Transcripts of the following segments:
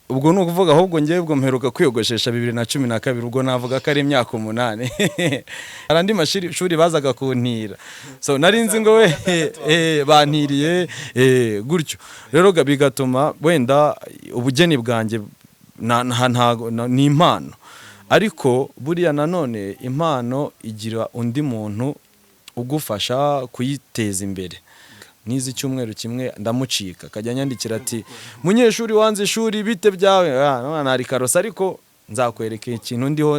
Ubwo ni ukuvuga ahubwo ngewe ubwo mperuka kwiyogoshesha 2012, ubwo navuga ko ari imyaka 8. Hari andi mashuri bazaga kuntira, so nari nzi ngo we bantiriye gutyo. Rero bigatuma wenda ubugeni bwanjye ni impano, ariko buriya nanone impano igira undi muntu ugufasha kuyiteza imbere. Nize icyumweru kimwe ndamucika, akajya anyandikira ati: "Munyeshuri wanze ishuri, bite byawe?" Ah, none nari karosa, ariko nzakwereka ikintu ndiho.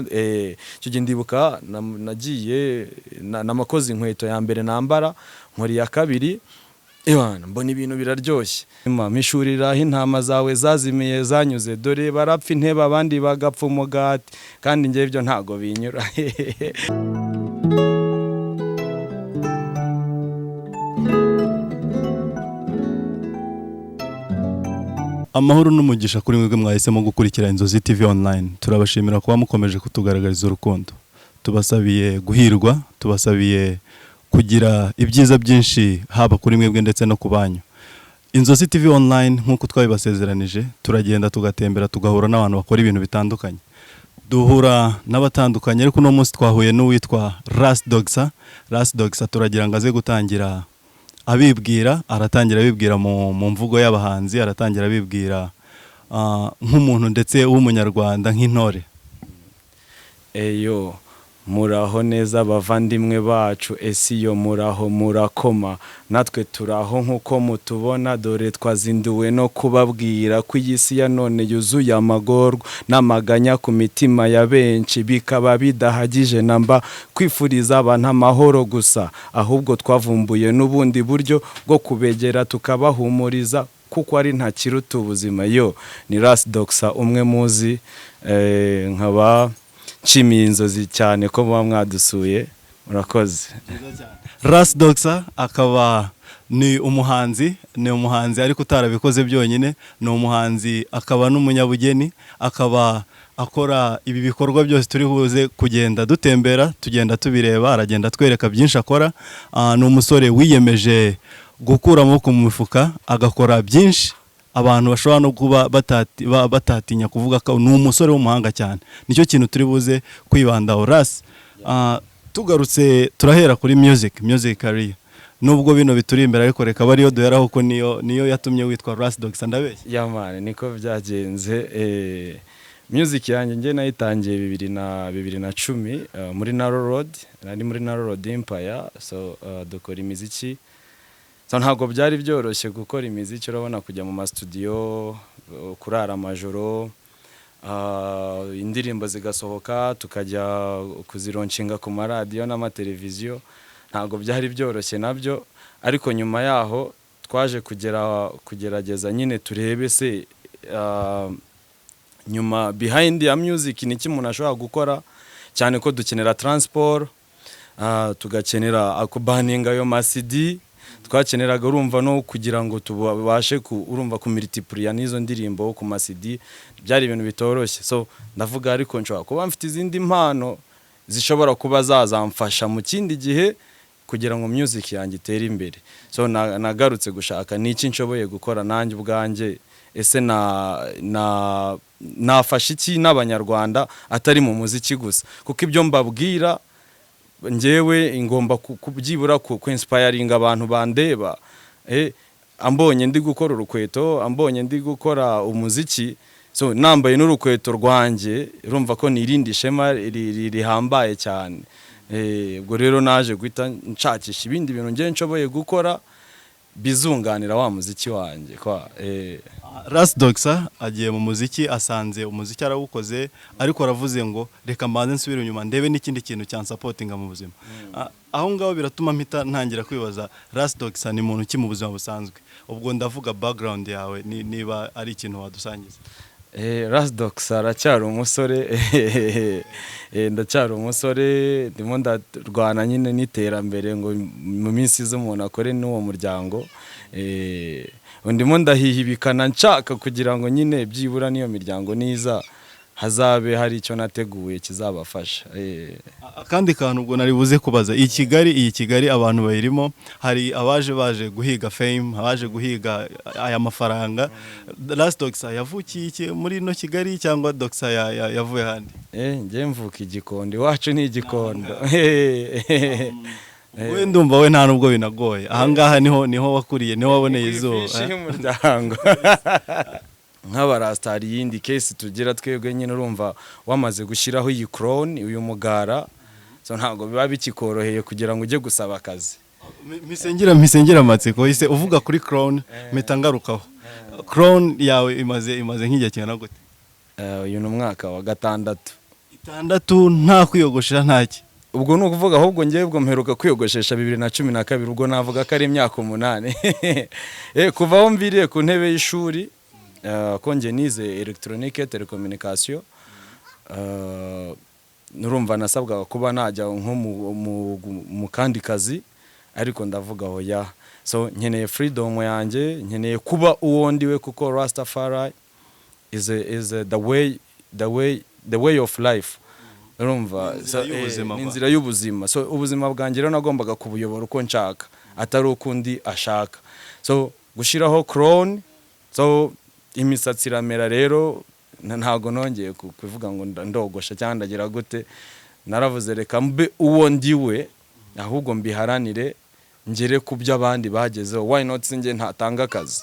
Icyo gihe ndibuka nagiye namakoze inkweto ya mbere nambara, nkora iya kabiri. Ewana, mbona ibintu biraryoshye. Mishurira aho intama zawe zazimiye zanyuze, dore barapfa intebe abandi bagapfa umugati, kandi njyewe ibyo ntago binyura. Amahoro n'umugisha kuri mwebwe mwahisemo gukurikira Inzozi TV Online. Turabashimira kuba mukomeje kutugaragariza urukundo. Tubasabiye guhirwa, tubasabiye kugira ibyiza byinshi, haba kuri mwebwe ndetse no ku banyu. Inzozi TV Online, nk'uko twabibasezeranije, turagenda tugatembera, tugahura n'abantu bakora ibintu bitandukanye, duhura n'abatandukanye, ariko uno munsi twahuye n'uwitwa Ras Dogsa. Ras Dogsa turagira ngo aze gutangira abibwira. Aratangira abibwira mu mvugo y'abahanzi, aratangira abibwira nk'umuntu ndetse w'umunyarwanda, nk'intore. Eyo, muraho neza bavandimwe bacu? Ese iyo muraho murakoma? Natwe turaho nk'uko mutubona. Dore twazinduwe no kubabwira ko iyi si ya none yuzuye amagorwa n'amaganya ku mitima ya benshi, bikaba bidahagije namba kwifuriza abantu amahoro gusa, ahubwo twavumbuye n'ubundi buryo bwo kubegera tukabahumuriza, kuko ari nta kiruta ubuzima. Yo, ni Ras Dogsa umwe muzi, nkaba nshimiye Inzozi cyane ko muba mwadusuye. Murakoze. Ras Dogsa akaba ni umuhanzi, ni umuhanzi ariko utarabikoze byonyine. Ni umuhanzi akaba n'umunyabugeni, akaba akora ibi bikorwa byose turi buze kugenda dutembera, tugenda tubireba, aragenda atwereka byinshi akora. Ni umusore wiyemeje gukura amaboko mu mifuka, agakora byinshi abantu bashobora no kuba batatinya kuvuga ko ni umusore w'umuhanga cyane. Nicyo kintu turi buze kwibandaho. Ras, tugarutse turahera kuri music career, nubwo bino bituri imbere, ariko reka aba ariyo duheraho ko niyo yatumye witwa Ras Dogsa. Ndabeshya? Yeah man, niko byagenze. Music yanjye njye nayitangiye 2010 muri Narrow Road. Nari muri Narrow Road Empire, so dukora imiziki. So ntabwo byari byoroshye gukora imiziki, urabona kujya mu mastudio, kurara amajoro, indirimbo zigasohoka tukajya kuzilaunchinga ku maradiyo n'amateleviziyo. Ntabwo byari byoroshye nabyo, ariko nyuma yaho twaje kugera kugerageza nyine turebe se nyuma behind ya music ni iki umuntu ashobora gukora, cyane ko dukenera transport, tugakenera kuburninga ayo ma CD twakeneraga, urumva, no kugira ngo tubashe urumva kumultiplier n'izo ndirimbo ku ma CD. Byari ibintu bitoroshye. So ndavuga, ariko nshobora kuba mfite izindi mpano zishobora kuba zazamfasha mu kindi gihe kugira ngo music yanjye itere imbere. So nagarutse gushaka niki nshoboye gukora nanjye ubwanjye. Ese na nafasha iki n'abanyarwanda atari mu muziki gusa? Kuko ibyo mbabwira njyewe ngomba kubyibura ku inspiringa abantu bandeba. Ambonye ndi gukora urukweto, ambonye ndi gukora umuziki, so nambaye n'urukweto rwanjye, urumva ko ni irindi shema rihambaye cyane. Ubwo rero naje guhita nshakisha ibindi bintu njye nshoboye gukora bizunganira wa muziki wanjye kwa. Ras Dogsa agiye mu muziki, asanze umuziki arawukoze, ariko aravuze ngo reka mbanze nsubire inyuma ndebe n'ikindi kintu cyansupportinga mu buzima. Aho ngaho biratuma mpita ntangira kwibaza: Ras Dogsa ni muntu ki mu buzima busanzwe? Ubwo ndavuga background yawe, niba ari ikintu wadusangiza. Ras Dogsa aracyari umusore. Ndacyari umusore, ndimo ndarwana nyine n'iterambere ngo mu minsi iza umuntu akore n'uwo muryango. Ndimo ndahihibikana nshaka kugira ngo nyine byibura n'iyo miryango niza Hazabe hari icyo nateguye kizabafasha. Akandi kantu ubwo nari buze kubaza, iyi Kigali abantu bayirimo, hari abaje baje guhiga fame, abaje guhiga aya mafaranga. Ras Doxa yavukiye iki muri ino Kigali, cyangwa Doxa yavuye ahandi? Njye mvuka Igikondo, iwacu ni Igikondo. We ndumva we nta nubwo binagoye, ahangaha niho wakuriye, niho waboneye izuba. Ifishi y'umuryango nk'abarasta. Hari iyindi case tugira twebwe nyine, urumva wamaze gushyiraho iyi crown, uyu mugara, so ntabwo biba bikikoroheye kugira ngo ujye gusaba akazi. Misengera amatsiko ise uvuga kuri crown, mpita ngarukaho. Crown yawe imaze nk'igihe kingana gute? Uyu ni umwaka wa gatandatu. 6 nta kwiyogoshera, ntaki? Ubwo ni ukuvuga ahubwo ngewe ubwo mperuka kwiyogoshesha 2012, ubwo navuga ko ari imyaka 8. Kuva aho mviriye ku ntebe y'ishuri, ko njye nize électronique télécommunication, nurumva nasabwaga kuba najya nko mu kandi kazi, ariko ndavuga oya. So nkeneye freedom yanjye, nkeneye kuba uwo ndiwe, kuko Rastafari is the way of life, urumva? Ni inzira So, y'ubuzima ni bwa- inzira y'ubuzima. So ubuzima bwanjye rero nagombaga kubuyobora uko nshaka, atari uko undi ashaka. So gushyiraho crown, so imisatsi iramera rero, ntabwo nongeye kuvuga ngo ndogosha cyangwa ndagira gute. Naravuze reka mbe uwo ndiwe, ahubwo mbiharanire ngere ku byo abandi bagezeho. Why not njye ntatanga akazi?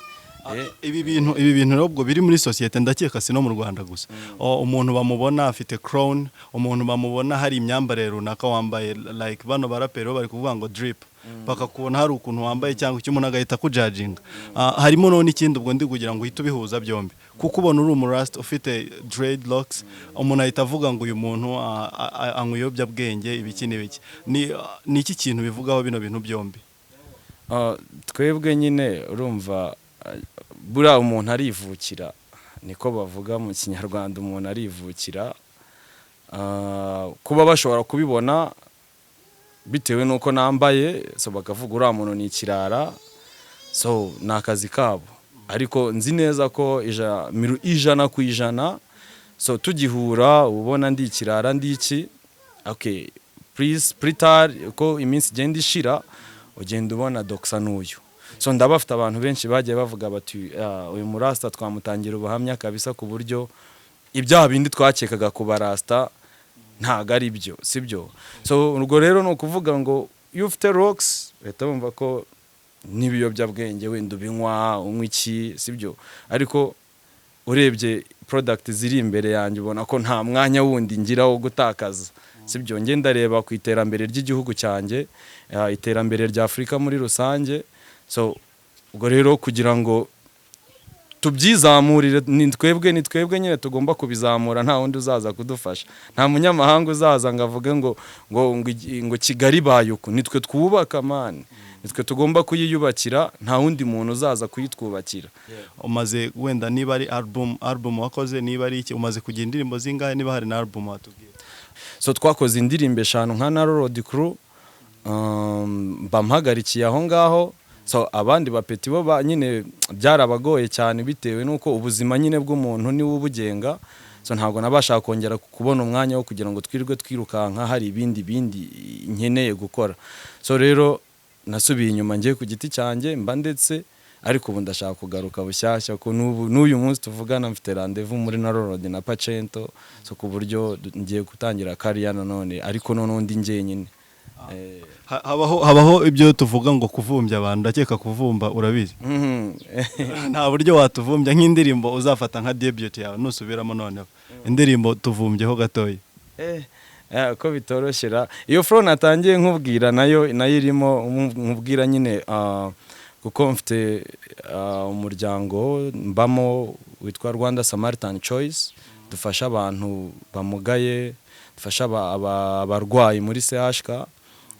Ibi bintu rero ubwo biri muri sosiyete, ndakeka si no mu Rwanda gusa. Umuntu bamubona afite crown, umuntu bamubona hari imyambarire runaka wambaye, like bano baraperi bo bari kuvuga ngo drip, bakakubona hari ukuntu wambaye cyangwa icyo, umuntu agahita akujudginga. Harimo none ikindi, ubwo ndi kugira ngo uhite ubihuza byombi, kuko ubona uri umurasta ufite dreadlocks, umuntu ahita avuga ngo uyu muntu anywa ibiyobyabwenge, ibiki n'ibiki. Ni iki kintu bivugaho bino bintu byombi? Twebwe nyine urumva, buriya umuntu arivukira, niko bavuga mu Kinyarwanda, umuntu arivukira. Kuba bashobora kubibona bitewe n'uko nambaye, so bakavuga uriya muntu ni ikirara, so ni akazi kabo. Ariko nzi neza ko 100%, so tugihura ubona ndi ikirara, ndi iki, okay, please pritar uko iminsi igenda ishira ugenda ubona Doxa n'uyu. So ndabafite abantu benshi bagiye bavuga bati: "Ah, uyu murasta twamutangira ubuhamya kabisa, ku buryo ibyaha bindi twakekaga ku barasta ntago ari byo, sibyo?" So urwo rero ni ukuvuga ngo iyo ufite locks bahita bumva ko n'ibiyobyabwenge wenda ubinywa, unywa iki, sibyo? Ariko urebye product ziri imbere yanjye, ubona ko nta mwanya wundi ngira wo gutakaza, sibyo? Njye ndareba ku iterambere ry'igihugu cyanjye, iterambere rya Afurika muri rusange. So ubwo rero kugira ngo tubyizamurire, ni twebwe nyine tugomba kubizamura. Nta wundi uzaza kudufasha, nta munyamahanga uzaza ngo avuge ngo Kigali ibaye uku. Nitwe twubaka, man, nitwe tugomba kuyiyubakira, nta wundi muntu uzaza kuyitwubakira. Umaze wenda, niba ari album wakoze, niba ari iki, umaze kugira indirimbo zingahe? Niba hari na album watubwira. So twakoze indirimbo 5 nka Narrow Road Crew, mba mpagarikiye aho ngaho. So abandi bapeti bo nyine byarabagoye cyane, bitewe n'uko ubuzima nyine bw'umuntu niwe ubugenga. So ntabwo nabasha kongera kubona umwanya wo kugira ngo twirirwe twirukanka, hari ibindi bindi nkeneye gukora. So rero nasubiye inyuma ngiye ku giti cyanjye mba ndetse, ariko ubu ndashaka kugaruka bushyashya, ko n'ubu n'uyu munsi tuvugana mfite rendez-vous muri Narrow Road na Pacento. So ku buryo ngiye gutangira kariya nanone, ariko noneho ndi njyenyine. Habaho ibyo tuvuga ngo kuvumbya abantu, ndakeka kuvumba urabizi. Nta buryo watuvumbya nk'indirimbo uzafata nka debut yawe nusubiramo noneho indirimbo, tuvumbyeho gatoya? Ko bitoroshera, iyo flow natangiye nkubwira nayo irimo nkubwira nyine, kuko mfite umuryango mbamo witwa Rwanda Samaritan Choice, dufasha abantu bamugaye, dufasha abarwayi muri CHK.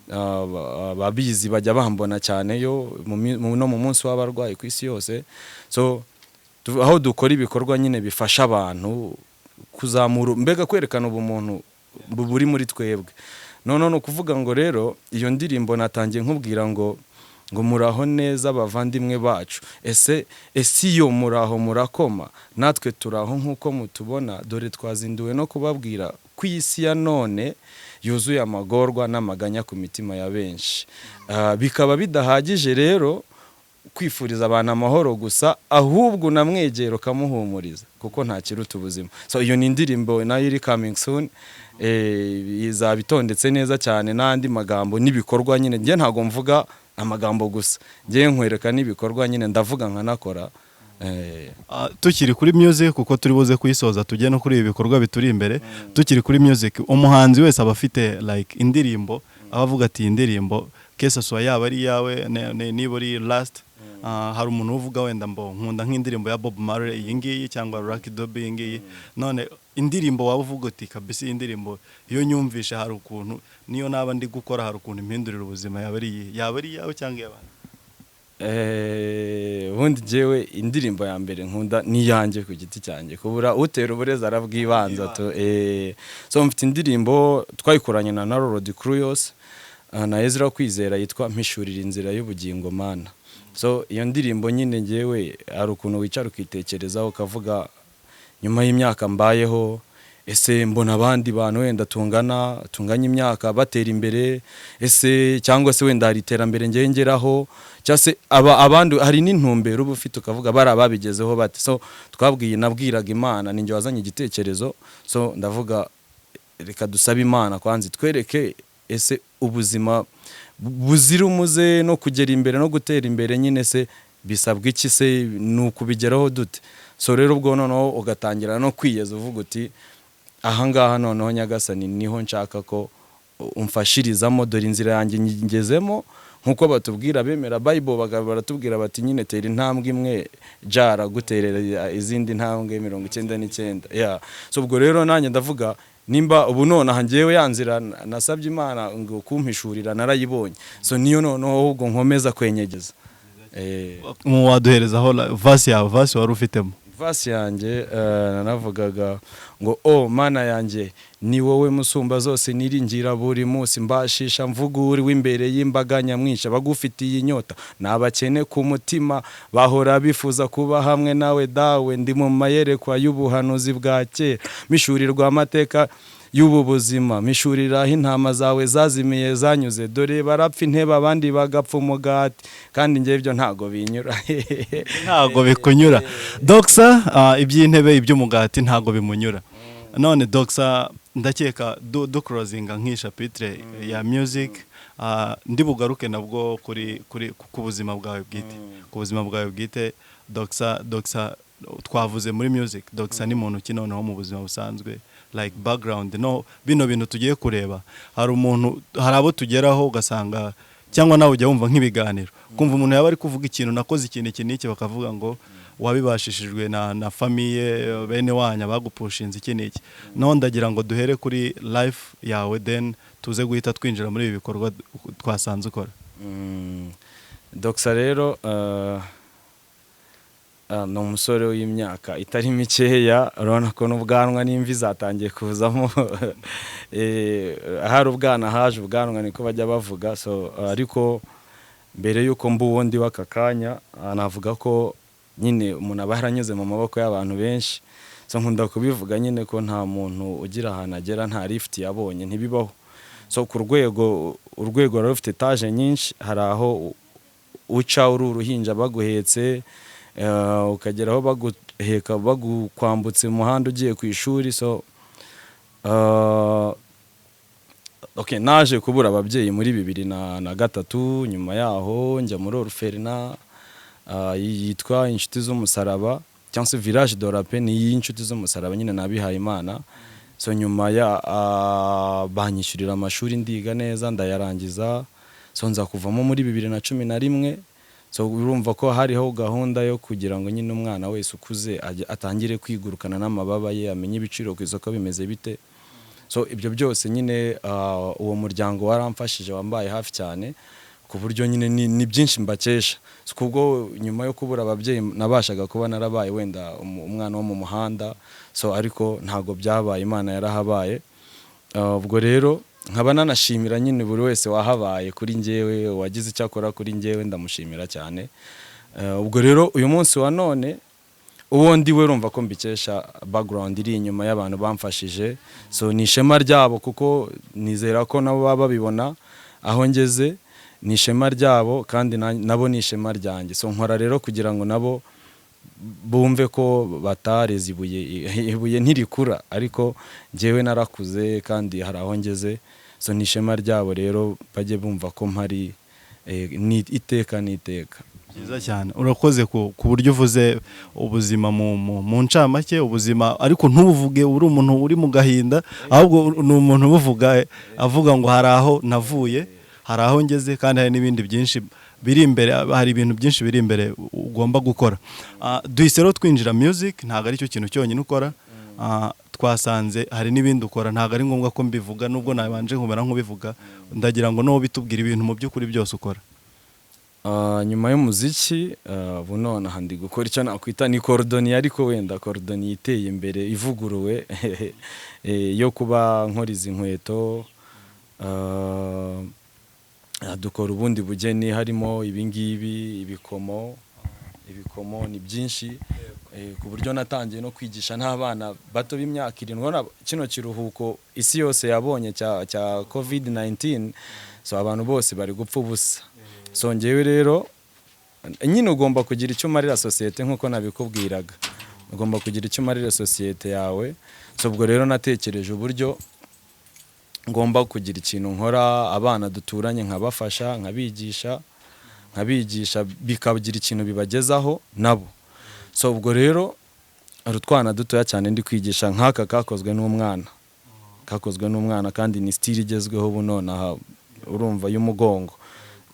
Ababizi bajya bambona cyane yo no mu munsi w'abarwayi ku isi yose. So aho dukora ibikorwa nyine bifasha abantu kuzamura, mbega kwerekana ubumuntu buri muri twebwe. None ni ukuvuga ngo rero iyo ndirimbo natangiye nkubwira ngo Ngo muraho neza bavandimwe bacu, ese iyo muraho murakoma? Natwe turaho nk'uko mutubona. Dore twazinduwe no kubabwira ko isi ya none yuzuye amagorwa n'amaganya ku mitima ya benshi. Bikaba bidahagije rero kwifuriza abantu amahoro gusa, ahubwo unamwegera ukamuhumuriza, kuko nta kiruta ubuzima. So iyo ni indirimbo nayo iri coming soon, izaba itondetse neza cyane n'andi magambo n'ibikorwa nyine. Njye ntabwo mvuga amagambo gusa, njye nkwereka n'ibikorwa nyine, ndavuga nkanakora. Tukiri kuri music, kuko turi buze kuyisoza tujye no kuri ibi bikorwa bituri imbere. Tukiri kuri music, umuhanzi wese aba afite like indirimbo aba avuga ati iyi ndirimbo, que ce soit yaba ari iyawe, niba uri last, hari umuntu uvuga wenda mbo nkunda nk'indirimbo ya Bob Marley iyi ngiyi cyangwa Lucky Dube iyi ngiyi. None indirimbo waba uvuga uti kabisa iyi ndirimbo iyo nyumvishe hari ukuntu niyo naba ndi gukora hari ukuntu impindurira ubuzima, yaba ari iyi, yaba ari iyawe cyangwa iy'abandi? Ubundi njyewe indirimbo ya mbere nkunda ni iyanjye ku giti cyanjye, kubura utera uburezi arabwibanza tu. So mfite indirimbo twayikoranye na Narrow Crew yose, na Ezra Kwizera, yitwa Mpishurira inzira y'ubugingo Mana. So iyo ndirimbo nyine njyewe hari ukuntu wicara ukitekerezaho, ukavuga nyuma y'imyaka mbayeho, ese mbona abandi bantu wenda tungana, tunganya imyaka batera imbere, ese cyangwa se wenda hari iterambere ngewe ngeraho, cyangwa se abandi hari n'intumbero uba ufite ukavuga bari ababigezeho bate? So twabwiye, nabwiraga Imana, ninjye wazanye igitekerezo. So ndavuga reka dusabe Imana kwanza itwereke ese ubuzima buzira umuze no kugera imbere no gutera imbere nyine se bisabwa iki, se ni ukubigeraho dute? So rero ubwo noneho ugatangira no kwiyeza, uvuga uti ahangaha noneho Nyagasani niho nshaka ko umfashirizamo, dore inzira yanjye ngezemo. Nk'uko batubwira bemera Bible, baratubwira bati nyine tera intambwe imwe, jara guterera izindi ntambwe 99. Yeah. So ubwo rero nanjye ndavuga nimba ubu nonaha ngewe ya nzira nasabye Imana ngo kumpishurira narayibonye, so niyo noneho ahubwo nkomeza kwenyegeza. Waduherezaho verse yawe, verse wari ufitemo? Verse yanjye, nanavugaga ngo: "O Mana yanjye, ni wowe musumba zose niringira buri munsi, mbashisha mvuguri w'imbere y'imbaga nyamwinshi. Abagufitiye inyota ni abakene ku mutima, bahora bifuza kuba hamwe nawe Dawe. Ndi mu mayerekwa y'ubuhanuzi bwa kera, mishurirwa amateka y'ubu buzima, mishurira aho intama zawe zazimiye zanyuze. Dore barapfa intebe, abandi bagapfa umugati, kandi njye ibyo ntago binyura." Ntago bikunyura Doxa, iby'intebe, iby'umugati ntago bimunyura. None Doxa, ndakeka duclosinga nk'iyi chapitre ya music, ndi bugaruke nabwo kuri ku buzima bwawe bwite, ku buzima bwawe bwite. Doxa twavuze muri music, Doxa ni muntu ki noneho mu buzima busanzwe, like background? No bino bintu tugiye kureba, hari umuntu, hari abo tugeraho ugasanga, cyangwa nawe ujya wumva nk'ibiganiro, kumva umuntu yaba ari kuvuga ikintu, nakoze ikintu iki n'iki, bakavuga ngo wabibashishijwe na famille, bene wanyu bagupushinze iki n'iki. No ndagira ngo duhere kuri life yawe, then tuze guhita twinjira muri ibi bikorwa twasanze ukora. Doxa rero ni umusore w'imyaka itari mikeya. Urabona ko n'ubwanwa n'imvi zatangiye kuzamo. Ahari ubwana haje ubwanwa, niko bajya bavuga. So ariko mbere y'uko mba uwo ndi w'aka kanya, navuga ko nyine umuntu aba yaranyuze mu maboko y'abantu benshi. So nkunda kubivuga nyine ko nta muntu ugira ahantu agera nta lift yabonye, ntibibaho. So ku rwego, urwego ruba rufite étage nyinshi. Hari aho uca uri uruhinja baguhetse, ukagera aho baguheka bagukwambutse umuhanda ugiye ku ishuri. So okay, naje kubura ababyeyi muri 2003. Nyuma yaho njya muri orphelinat yitwa Inshuti z'Umusaraba, cyangwa se Village de la Paix, ni iy'inshuti z'umusaraba nyine nabihaye Imana. So nyuma ya banyishyurira amashuri, ndiga neza ndayarangiza. So nza kuvamo muri 2011. So urumva ko hariho gahunda yo kugira ngo nyine umwana wese ukuze atangire kwigurukana n'amababa ye, amenye ibiciro ku isoko bimeze bite. So ibyo byose nyine, uwo muryango waramfashije, wambaye hafi cyane, ku buryo nyine ni byinshi mbakesha. So kubwo nyuma yo kubura ababyeyi nabashaga kuba narabaye wenda umwana wo mu muhanda. So ariko ntabwo byabaye, Imana yarahabaye. Ubwo rero Nkaba nanashimira nyine buri wese wahabaye kuri njyewe, wagize icyo akora kuri njyewe, ndamushimira cyane. Ubwo rero uyu munsi wa none uwo ndi we, urumva ko mbikesha background iri inyuma y'abantu bamfashije. So ni ishema ryabo, kuko nizera ko nabo baba babibona aho ngeze. Ni ishema ryabo kandi nabo ni ishema ryanjye. So nkora rero kugira ngo nabo bumve ko batareze ibuye. Ibuye ntirikura, ariko njyewe narakuze kandi hari aho ngeze. So ni ishema ryabo rero, bajye bumva ko mpari ni iteka n'iteka. Byiza cyane, urakoze ku buryo uvuze ubuzima mu ncamake, ubuzima, ariko ntubuvuge uri umuntu uri mu gahinda, ahubwo ni umuntu ubuvuga avuga ngo hari aho navuye, hari aho ngeze, kandi hari n'ibindi byinshi biri imbere, hari ibintu byinshi biri imbere ugomba gukora. Duhise rero twinjira music. Ntabwo ari cyo kintu cyonyine ukora. Twasanze hari n'ibindi ukora. Ntabwo ari ngombwa ko mbivuga, nubwo nabanje kumera nk'ubivuga. Ndagira ngo n'uwo bitubwira ibintu mu by'ukuri byose ukora. Nyuma y'umuziki, ubu nonaha ndi gukora icyo nakwita ni cordonnier, ariko wenda cordonnier iteye imbere, ivuguruwe, yo kuba nkora izi nkweto. Dukora ubundi bugeni, harimo ibingibi, ibikomo. Ibikomo ni byinshi, ku buryo natangiye no kwigisha n'abana bato b'imyaka 7. Urabona kino kiruhuko isi yose yabonye cya COVID 19, so abantu bose bari gupfa ubusa. So ngewe rero nyine ugomba kugira icyo umarira sosiyete, nk'uko nabikubwiraga, ugomba kugira icyo umarira sosiyete yawe. So ubwo rero natekereje uburyo ngomba kugira ikintu nkora, abana duturanye nkabafasha, nkabigisha, bikagira ikintu bibagezaho nabo. So ubwo rero hari utwana dutoya cyane ndi kwigisha, nk'aka kakozwe n'umwana, kakozwe n'umwana, kandi ni style igezweho ubu nonaha, urumva, y'umugongo.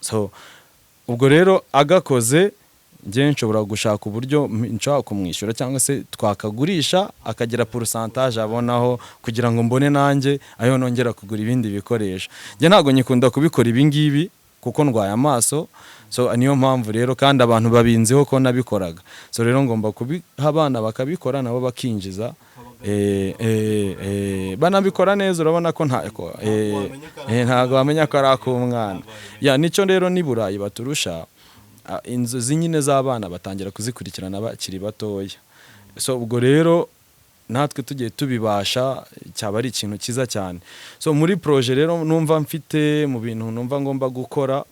So ubwo rero agakoze, njye nshobora gushaka uburyo nshobora kumwishyura, cyangwa se twakagurisha akagira pourcentage abonaho, kugira ngo mbone nanjye ayo nongera kugura ibindi bikoresho. Njye ntabwo nyikunda kubikora ibi ngibi kuko ndwaye amaso. So niyo mpamvu rero, kandi abantu babinziho ko nabikoraga. So rero ngomba kubiha abana bakabikora, nabo bakinjiza, banabikora neza. Urabona ko ntabwo wamenya ko ari ak'umwana. Ya, nicyo rero n'i Burayi baturusha. Inzozi nyine z'abana batangira kuzikurikirana bakiri batoya. So ubwo rero natwe tugiye tubibasha, cyaba ari ikintu cyiza cyane. So muri projet rero numva mfite, mu bintu numva ngomba gukora,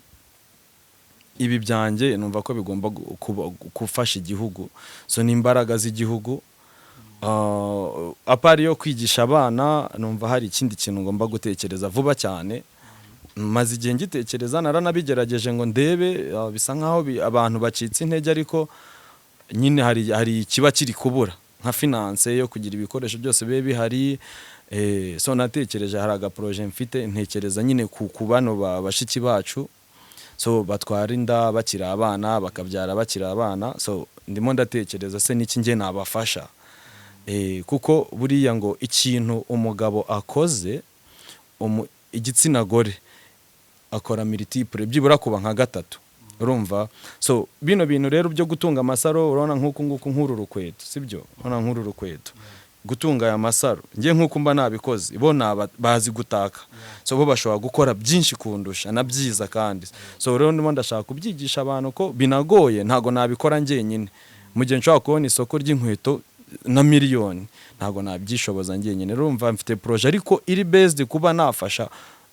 ibi byanjye numva ko bigomba gufasha igihugu. So ni imbaraga z'igihugu. À part yo kwigisha abana, numva hari ikindi kintu ngomba gutekereza vuba cyane. Maze igihe ngitekereza, naranabigerageje ngo ndebe, bisa nkaho abantu bacitse intege, ariko nyine hari ikiba kiri kubura, nka finance yo kugira ibikoresho byose bibe bihari. So natekereje, hari agaprojet mfite, ntekereza nyine ku bano bashiki bacu, so batwara inda bakiri abana, bakabyara bakiri abana. So ndimo ndatekereza se n'iki njye nabafasha? Kuko buriya ngo ikintu umugabo akoze, igitsina gore akora multiple, byibura kuba nka gatatu, urumva. So bino bintu rero byo gutunga amasaro, urabona nk'uku nguku, nk'uru rukweto, sibyo? Urabona nk'uru rukweto, gutunga aya masaro, njye nk'uko mba nabikoze, bo bazi gutaka, so bo bashobora gukora byinshi kundusha na byiza kandi. So rero ndimo ndashaka kubyigisha abantu ko binagoye, ntago nabikora njyenyine. Mu gihe nshobora kubona isoko ry'inkweto na miliyoni, ntabwo nabyishoboza njyenyine. Urumva mfite projet, ariko iri based kuba nafasha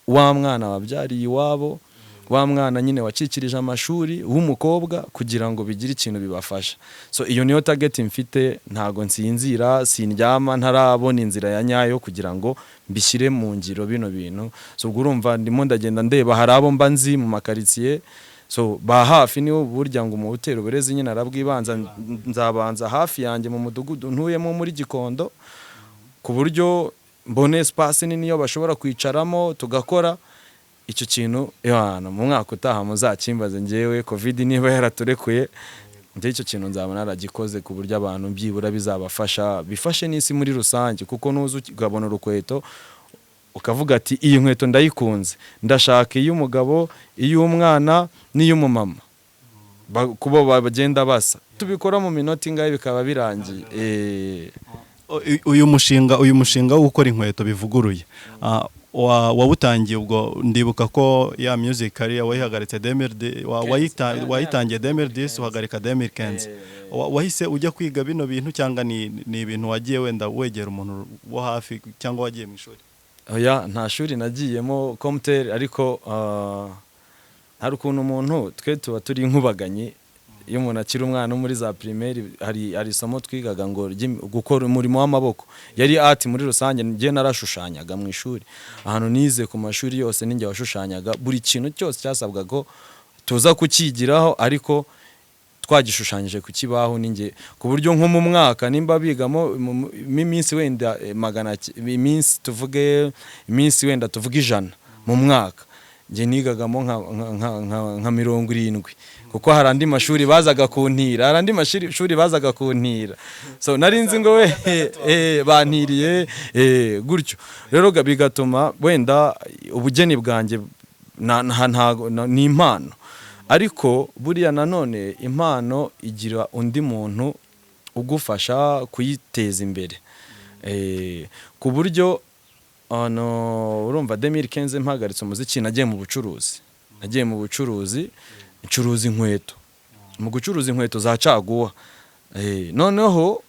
wa mwana wabyariye iwabo, wa mwana nyine wacikirije amashuri w'umukobwa, kugira ngo bigire ikintu bibafasha. So iyo niyo target mfite. Ntago nsinzira, sindyama ntarabona inzira ya nyayo kugira ngo mbishyire mu ngiro bino bintu. So ubwo urumva ndimo ndagenda ndeba, hari abo mba nzi mu makaritsiye, so ba hafi niwo burya ngo mu butero uburezi nyine arabwibanza. Nzabanza hafi yanjye mu mudugudu ntuyemo muri Gikondo, ku buryo mbone espace nini yo bashobora kwicaramo, tugakora icyo kintu. Yohana, mu mwaka utaha muzakimbaze ngewe, COVID niba yaraturekuye, njye icyo kintu nzaba naragikoze, ku buryo abantu byibura bizabafasha, bifashe n'isi muri rusange. Kuko nuza ukabona urukweto ukavuga ati: "Iyi nkweto ndayikunze, ndashaka iy'umugabo, iy'umwana n'iy'umumama," kubo bagenda basa, tubikora mu minota ingahe bikaba birangiye. Uyu mushinga wo gukora inkweto bivuguruye. Wawutangiye ubwo, ndibuka ko ya music career wayihagaritse wayitangiye 2010, uhagarika 2015. Wahise ujya kwiga bino bintu cyangwa ni ibintu wagiye wenda wegera umuntu wo hafi cyangwa wagiye mu ishuri? Oya, nta shuri nagiyemo computer, ariko hari ukuntu umuntu, twe tuba turi inkubaganyi. Iyo umuntu akiri umwana wo muri za primaire, hari isomo twigaga ngo gukora umurimo w'amaboko, yari art muri rusange. Njye narashushanyaga mu ishuri, ahantu nize ku mashuri yose ninjye washushanyaga. Buri kintu cyose cyasabwaga ko tuza kukigiraho ariko twagishushanyije ku kibaho ninjye, ku buryo nko mu mwaka nimba bigamo iminsi wenda iminsi tuvuge, iminsi wenda tuvuge 100 mu mwaka, njye nigagamo nka 70, kuko hari andi mashuri bazaga kuntira, hari andi mashuri bazaga kuntira. So nari nzi ngo we bantiriye gutyo. Rero bigatuma wenda ubugeni bwanjye ni impano, ariko buriya nanone impano igira undi muntu ugufasha kuyiteza imbere. Ku buryo ano urumva 2015 mpagaritse umuziki, nagiye mu bucuruzi, ncuruza inkweto. Mu gucuruza inkweto za caguwa, noneho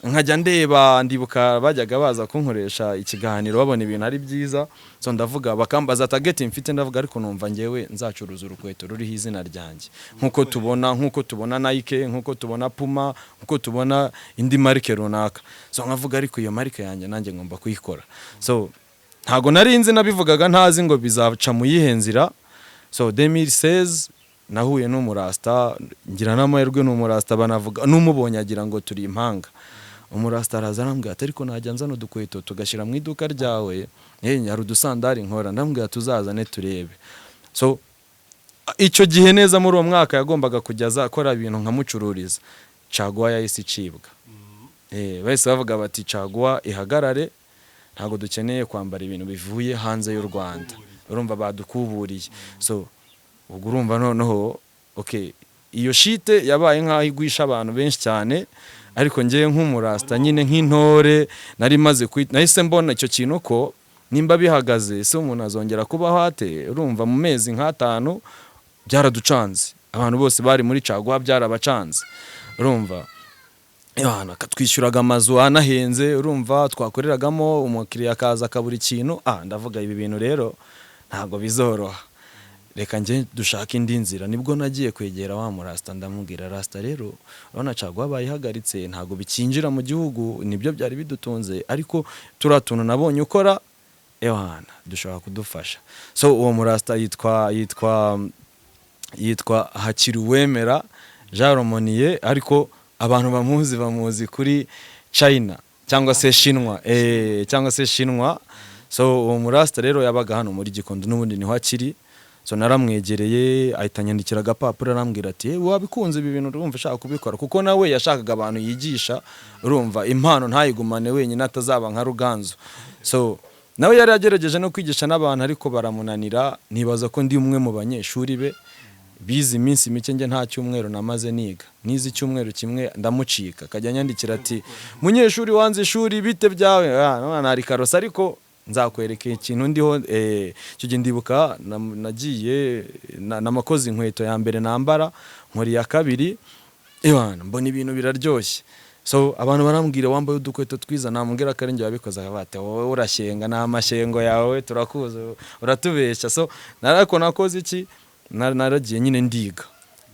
nkajya ndeba, ndibuka bajyaga baza kunkoresha ikiganiro babona ibintu ari byiza. So ndavuga, bakambaza target mfite, ndavuga ariko numva ngewe nzacuruza urukweto ruriho izina ryanjye, nk'uko tubona Nike, nk'uko tubona Puma, nk'uko tubona indi marike runaka. So nkavuga ariko iyo marike yanjye nanjye ngomba kuyikora. So ntago nari nzi, nabivugaga ntazi ngo bizaca mu yihe nzira. So 2016 nahuye n'umurasta, ngira n'amahirwe ni umurasta, banavuga n'umubonye agira ngo turi impanga. Umurasta araza arambwira ati: "Ariko najya nzana udukweto tugashyira mu iduka ryawe, hari udusandari nkora." Ndamubwira tuzazane turebe. So icyo gihe neza muri uwo mwaka yagombaga kujya aza akora ibintu nkamucururiza, caguwa yahise icibwa. Bahise bavuga bati: "Caguwa ihagarare, ntabwo dukeneye kwambara ibintu bivuye hanze y'u Rwanda." Urumva badukuburiye. So ubwo urumva noneho, okay, iyo shite yabaye nk'aho igwisha abantu benshi cyane, ariko ngewe nk'umurasta nyine, nk'intore nari maze, nahise mbona icyo kintu ko nimba bihagaze, se umuntu azongera kubaho ate? Urumva mu mezi nk'atanu byaraducanze, abantu bose bari muri caguwa byarabacanze. Urumva Yohana akatwishyuraga amazu anahenze, urumva twakoreragamo, umukiriya akaza akabura ikintu. Ndavuga ibi bintu rero ntabwo bizoroha, reka njye dushake indi nzira. Nibwo nagiye kwegera wa murasta, ndamubwira: "Rasta rero, urabona caguwa bayihagaritse, ntabwo bikinjira mu gihugu, nibyo byari bidutunze, ariko turiya tuntu nabonye ukora, Yohana, dushobora kudufasha." So uwo murasta yitwa Hakiruwemera Jean Romonier, ariko abantu bamuzi kuri China cyangwa se Shinwa, cyangwa se Shinwa. So uwo murasta rero yabaga hano muri Gikondo, n'ubundi niho akiri. So naramwegereye, ahita anyandikira agapapuro, arambwira ati: "Wabikunze ibi bintu, urumva ushaka kubikora?" Kuko nawe yashakaga abantu yigisha, urumva impano ntayigumane wenyine, atazaba nka Ruganzu. So nawe yari yagerageje no kwigisha n'abantu ariko baramunanira. Nibaza ko ndi umwe mu banyeshuri be bize iminsi mike. Njye nta cyumweru namaze niga, nize icyumweru kimwe ndamucika, akajya anyandikira ati: "Munyeshuri wanze ishuri, bite byawe?" None nari karosa, ariko nzakwereka ikintu ndiho. Icyo gihe ndibuka nagiye namakoze inkweto ya mbere nambara, nkora iya kabiri. Ewana, mbona ibintu biraryoshye. So abantu barambwira: "Wambaye udukweto twiza." Namubwira ko ari njye wabikoze, akavuga ati: "Wowe urashyenga, ni amashyengo yawe, turakuzi, uratubeshya." So narako nakoze iki? Naragiye nyine ndiga.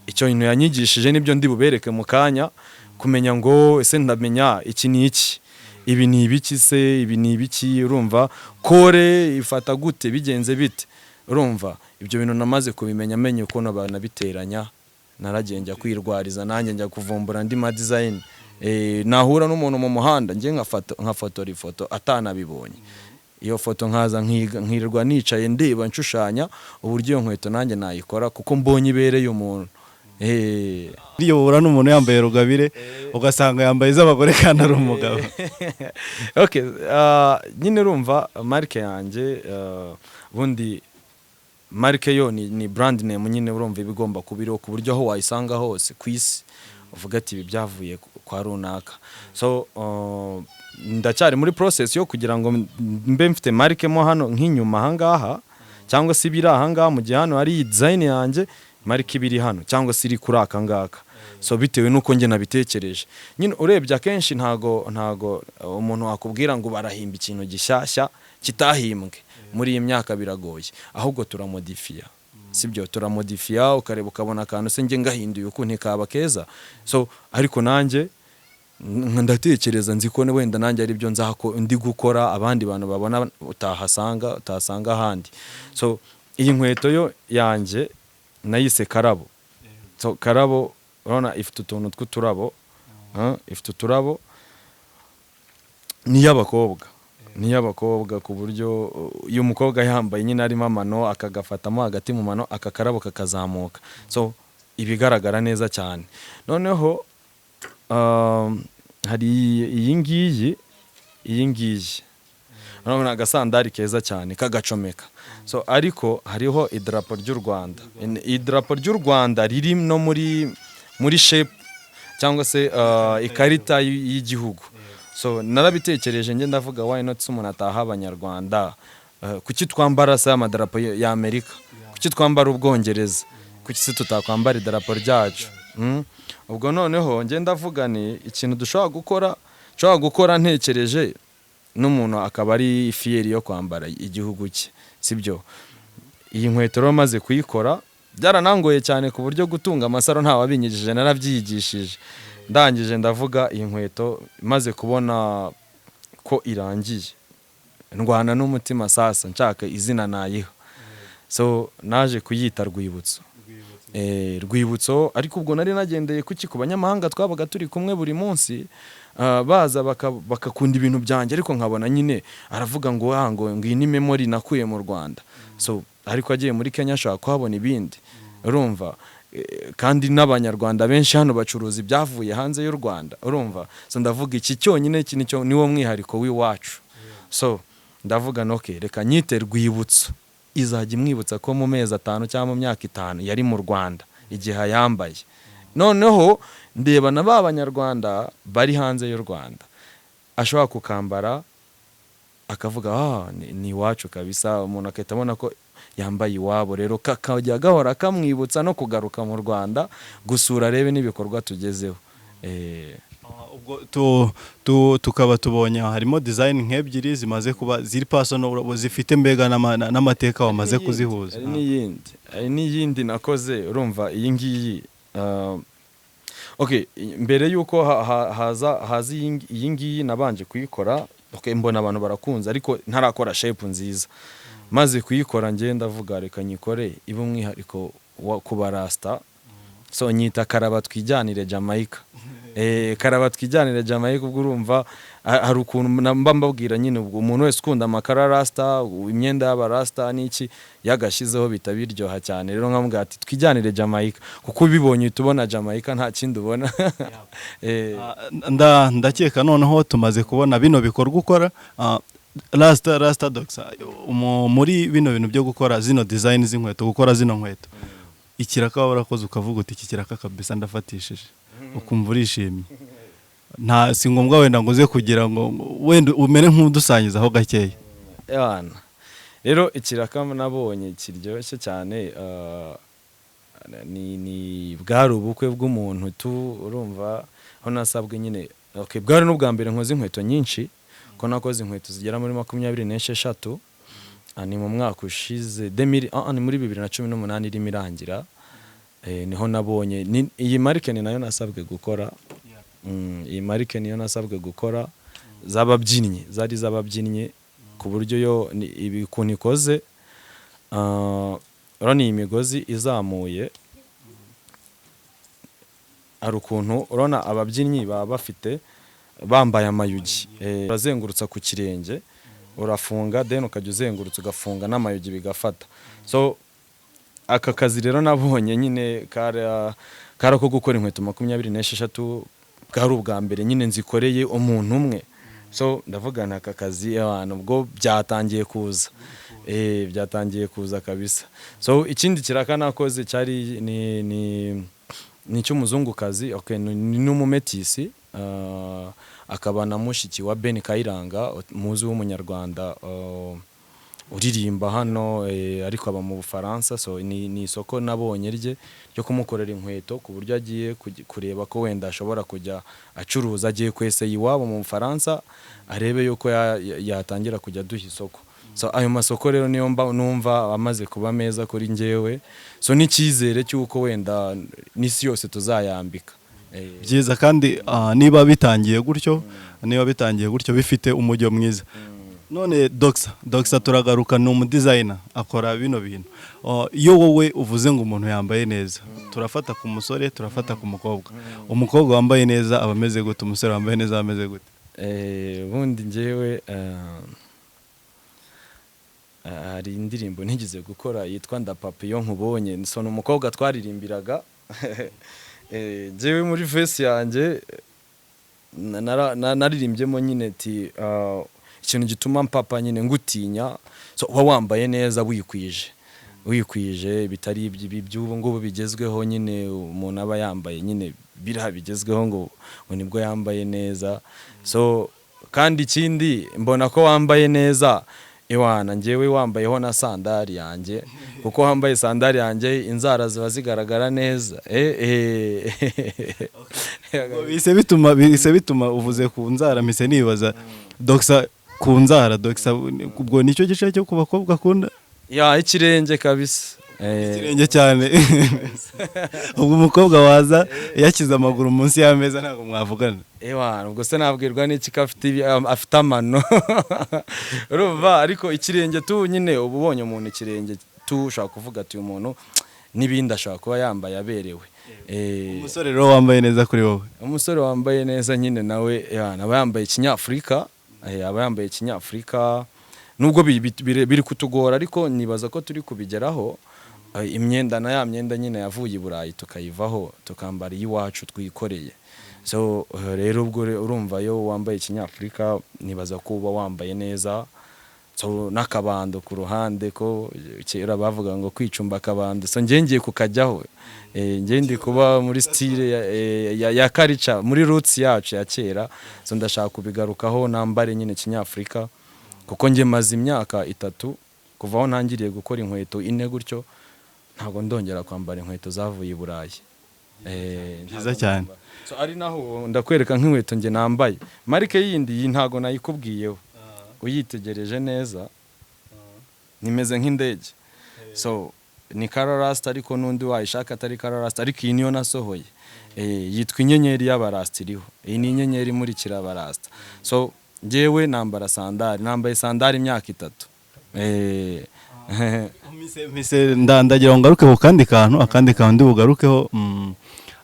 Icyo kintu yanyigishije nibyo ndi bubereke mu kanya, kumenya ngo ese ndamenya iki ni iki, ibi ni ibiki se, ibi ni ibiki, urumva kore ifata gute, bigenze bite. Urumva ibyo bintu namaze kubimenya, menye ukuntu banabiteranya. Naragiye njya kwirwariza, nanjye njya kuvumbura andi ma design. Nahura n'umuntu mu muhanda, njye nkafotora ifoto atanabibonye, iyo foto nkaza nkiga, nkirirwa nicaye ndeba nshushanya uburyo iyo nkweto nanjye nayikora, kuko mbonye ibereye umuntu. Iyo uhura n'umuntu yambaye rugabire, ugasanga yambaye iz'abagore kandi ari umugabo. Okay, nyine urumva marike yanjye, ubundi marike yo ni brand name nyine, urumva iba igomba kuba iriho ku buryo aho wayisanga hose ku isi uvuga ati ibi byavuye kwa runaka. So ndacyari muri process yo kugira ngo mbe mfite marque mo hano nk'inyuma ahangaha, cyangwa se ibiri ahangaha, mu gihe hano hari iyi design yanjye, marque ibiri hano cyangwa se iri kuri aka ngaka. So bitewe n'uko njye nabitekereje nyine. Urebye akenshi ntago umuntu wakubwira ngo barahimba ikintu gishyashya kitahimbwe muri iyi myaka, biragoye. Ahubwo turamodifiya, sibyo? Turamodifiya, ukareba ukabona akantu se njye ngahinduye uku ntikaba keza? So ariko nanjye ndatekereza, nzi ko wenda nanjye ari byo nzako ndi gukora abandi bantu babona utahasanga ahandi. So iyi nkweto yo yanjye nayise Karabo. So Karabo, urabona ifite utuntu tw'uturabo, ifite uturabo, ni iy'abakobwa, ku buryo iyo umukobwa yambaye nyine arimo amano, akagafatamo hagati mu mano, aka karabo kakazamuka, so ibigaragara neza cyane. Noneho hari iyi ngiyi urabona agasandari keza cyane kagacomeka. So ariko hariho idarapo ry'u Rwanda. Idarapo ry'u Rwanda riri no muri shape cyangwa se ikarita y'igihugu. So narabitekereje njye ndavuga, why not se umuntu ataha abanyarwanda? Kuki twambara se amadarapo ya Amerika? Kuki twambara Ubwongereza? Kuki se tutakwambara idarapo ryacu? Ubwo noneho njye ndavuga ni ikintu dushobora gukora, nshobora gukora ntekereje, n'umuntu akaba ari fier yo kwambara igihugu cye, sibyo? Iyi nkweto rero maze kuyikora byaranangoye cyane, ku buryo gutunga amasaro ntawabinyigishije, narabyigishije. Ndangije ndavuga, iyi nkweto maze kubona ko irangiye, ndwana n'umutima sasa nshaka izina nayiha. So naje kuyita Rwibutso. Rwibutso, ariko ubwo nari nagendeye kuki? Ku banyamahanga twabaga turi kumwe buri munsi, baza bagakunda ibintu byanjye, ariko nkabona nyine aravuga ngo ah, ngo iyi ni memory nakuye mu Rwanda. So ariko agiye muri Kenya ashobora kuhabona ibindi, urumva? Kandi n'abanyarwanda benshi hano bacuruza ibyavuye hanze y'u Rwanda, urumva? So ndavuga, iki cyonyine, iki nicyo, niwo mwihariko w'iwacu. So ndavuga no okay, reka nyite Rwibutso, izajya imwibutsa ko mu mezi 5 cyangwa mu myaka 5 yari mu Rwanda igihe ayambaye. Noneho ndeba na ba banyarwanda bari hanze y'u Rwanda, ashobora kukambara akavuga, ah, ni iwacu kabisa. Umuntu agahita abona ko yambaye iwabo, rero kakajya gahora kamwibutsa no kugaruka mu Rwanda gusura, arebe n'ibikorwa tugezeho. Ubwo tukaba tubonye harimo design nk'ebyiri zimaze kuba ziri personal, zifite mbega n'amateka wamaze kuzihuza. Hari n'iyindi nakoze. Urumva iyi ngiyi, okay, mbere yuko haza iyi ngiyi nabanje kuyikora, okay, mbona abantu barakunze, ariko ntarakora shape nziza. Maze kuyikora njye ndavuga, reka nyikore ibe umwihariko wa kubarasta. So nyita Karaba Twijyanire Jamaica. Karaba Twijyanire Jamaica. Ubwo urumva hari ukuntu mba mbabwira nyine, ubwo umuntu wese ukunda amakara rasta, imyenda y'abarasta n'iki, yagashyizeho bita biryoha cyane. Rero nkamubwira ati twijyanire Jamaica, kuko ubibonye uhita ubona Jamaica, nta kindi ubona. Ah, ndakeka noneho tumaze kubona bino bikorwa ukora, Rasta Doxa, muri bino bintu byo gukora zino design z'inkweto, gukora zino nkweto, ikiraka waba warakoze ukavuga uti iki kiraka kabisa ndafatishije, ukumva urishimye? Nta si ngombwa wenda ngo uze kugira ngo wenda umere nk'udusangizaho gakeya. Yana. Rero ikiraka nabonye kiryoshye cyane, ni bwari ubukwe bw'umuntu tu, urumva, aho nasabwe nyine, okay, bwari n'ubwa mbere nkoze inkweto nyinshi, ko nakoze inkweto zigera muri 26. Ni mu mwaka ushize, ni muri 2018 irimo irangira. Niho nabonye iyi marike, ni nayo nasabwe gukora. Iyi marike niyo nasabwe gukora z'ababyinnyi, zari z'ababyinnyi, ku buryo yo ibi ukuntu ikoze, urabona iyi migozi izamuye, hari ukuntu urabona ababyinnyi baba bafite bambaye amayugi, urazengurutsa ku kirenge, urafunga, then ukajya uzengurutsa ugafunga n'amayugi bigafata. So aka kazi rero nabonye nyine kari ako gukora inkweto 26, bwari ubwa mbere nyine nzikoreye umuntu umwe. So ndavuga nti aka kazi abantu ubwo byatangiye kuza, byatangiye kuza kabisa. So ikindi kiraka nakoze cyari ni icy'umuzungukazi, okay, ni n'umumetisi. akaba na mushiki wa Ben Kayiranga, muzi w'umunyarwanda, uririmba hano, ariko aba mu Bufaransa. So ni isoko nabonye rye ryo kumukorera inkweto, ku buryo agiye kureba ko wenda ashobora kujya acuruza. Agiye kweseye iwabo mu Bufaransa, arebe yuko yatangira kujya aduha isoko. So ayo masoko rero niyo mba numva amaze kuba meza kuri njyewe, so n'icyizere cy'uko wenda n'isi yose tuzayambika. Byiza kandi, niba bitangiye gutyo bifite umujyo mwiza. None Doxa, turagaruka, ni umu designer, akora bino bintu. Iyo wowe uvuze ngo umuntu yambaye neza, turafata ku musore, turafata ku mukobwa. Umukobwa wambaye neza aba ameze gute? Umusore wambaye neza aba ameze gute? Ubundi njyewe, hari indirimbo nigeze gukora yitwa "Ndapapa iyo nkubonye". So ni umukobwa twaririmbiraga. Njyewe muri verse yanjye naririmbyemo nyine ti ikintu gituma mpapa nyine ngutinya, so uba wambaye neza, wikwije, wikwije, bitari ibi by'ubu ngubu bigezweho nyine, umuntu aba yambaye nyine biriya bigezweho ngo nibwo yambaye neza. So kandi ikindi, mbona ko wambaye neza, iwana njyewe wambayeho na sandari yanjye, kuko wambaye sandari yanjye inzara ziba zigaragara neza. Bise bituma uvuze ku nzara, mpise nibaza Doxa ku nzara. Doxa, ubwo nicyo gice cyo ku bakobwa akunda? Ya, ikirenge kabisa. Ikirenge cyane. Ubwo umukobwa waza yashyize amaguru munsi y'ameza ntabwo mwavugana? Ewa, ubwo se nabwirwa n'iki ko afite amano? Urumva, ariko ikirenge tu nyine, uba ubonye umuntu ikirenge tu, ushobora kuvuga ati uyu muntu n'ibindi ashobora kuba yambaye aberewe. Umusore rero wambaye neza kuri wowe? Umusore wambaye neza nyine nawe aba yambaye ikinyafurika, aba yambaye ikinyafurika, nubwo biri kutugora, ariko nibaza ko turi kubigeraho. Imyenda na ya myenda nyine yavuye i Burayi tukayivaho, tukambara iy'iwacu twikoreye. So rero ubwo urumva iyo wambaye ikinyafurika, nibaza ko uba wambaye neza. So n'akabando ku ruhande, ko kera bavuga ngo kwicumba akabando, so njye ngiye kukajyaho. Njye ndi kuba muri style ya culture, muri roots yacu ya kera. So ndashaka kubigarukaho, nambare nyine kinyafurika, kuko njye maze imyaka 3 kuva aho ntangiriye gukora inkweto, 4 gutyo, ntabwo ndongera kwambara inkweto zavuye i Burayi. Byiza Ntabwo cyane. nambara. So ari naho ndakwereka nk'inkweto njye nambaye, marike yindi iyi ntago nayikubwiyeho. Uyitegereje neza nimeze nk'indege. So ni Kararasta, ariko n'undi wayishaka atari Kararasta, ariko iyi niyo nasohoye. Yitwa inyenyeri y'abarasta iriho. Iyi ni inyenyeri imurikira abarasta. So njyewe nambara sandari, nambaye sandari imyaka 3. Mise ndagira ngo ngaruke ku kandi kantu, akandi kantu ndi bugarukeho,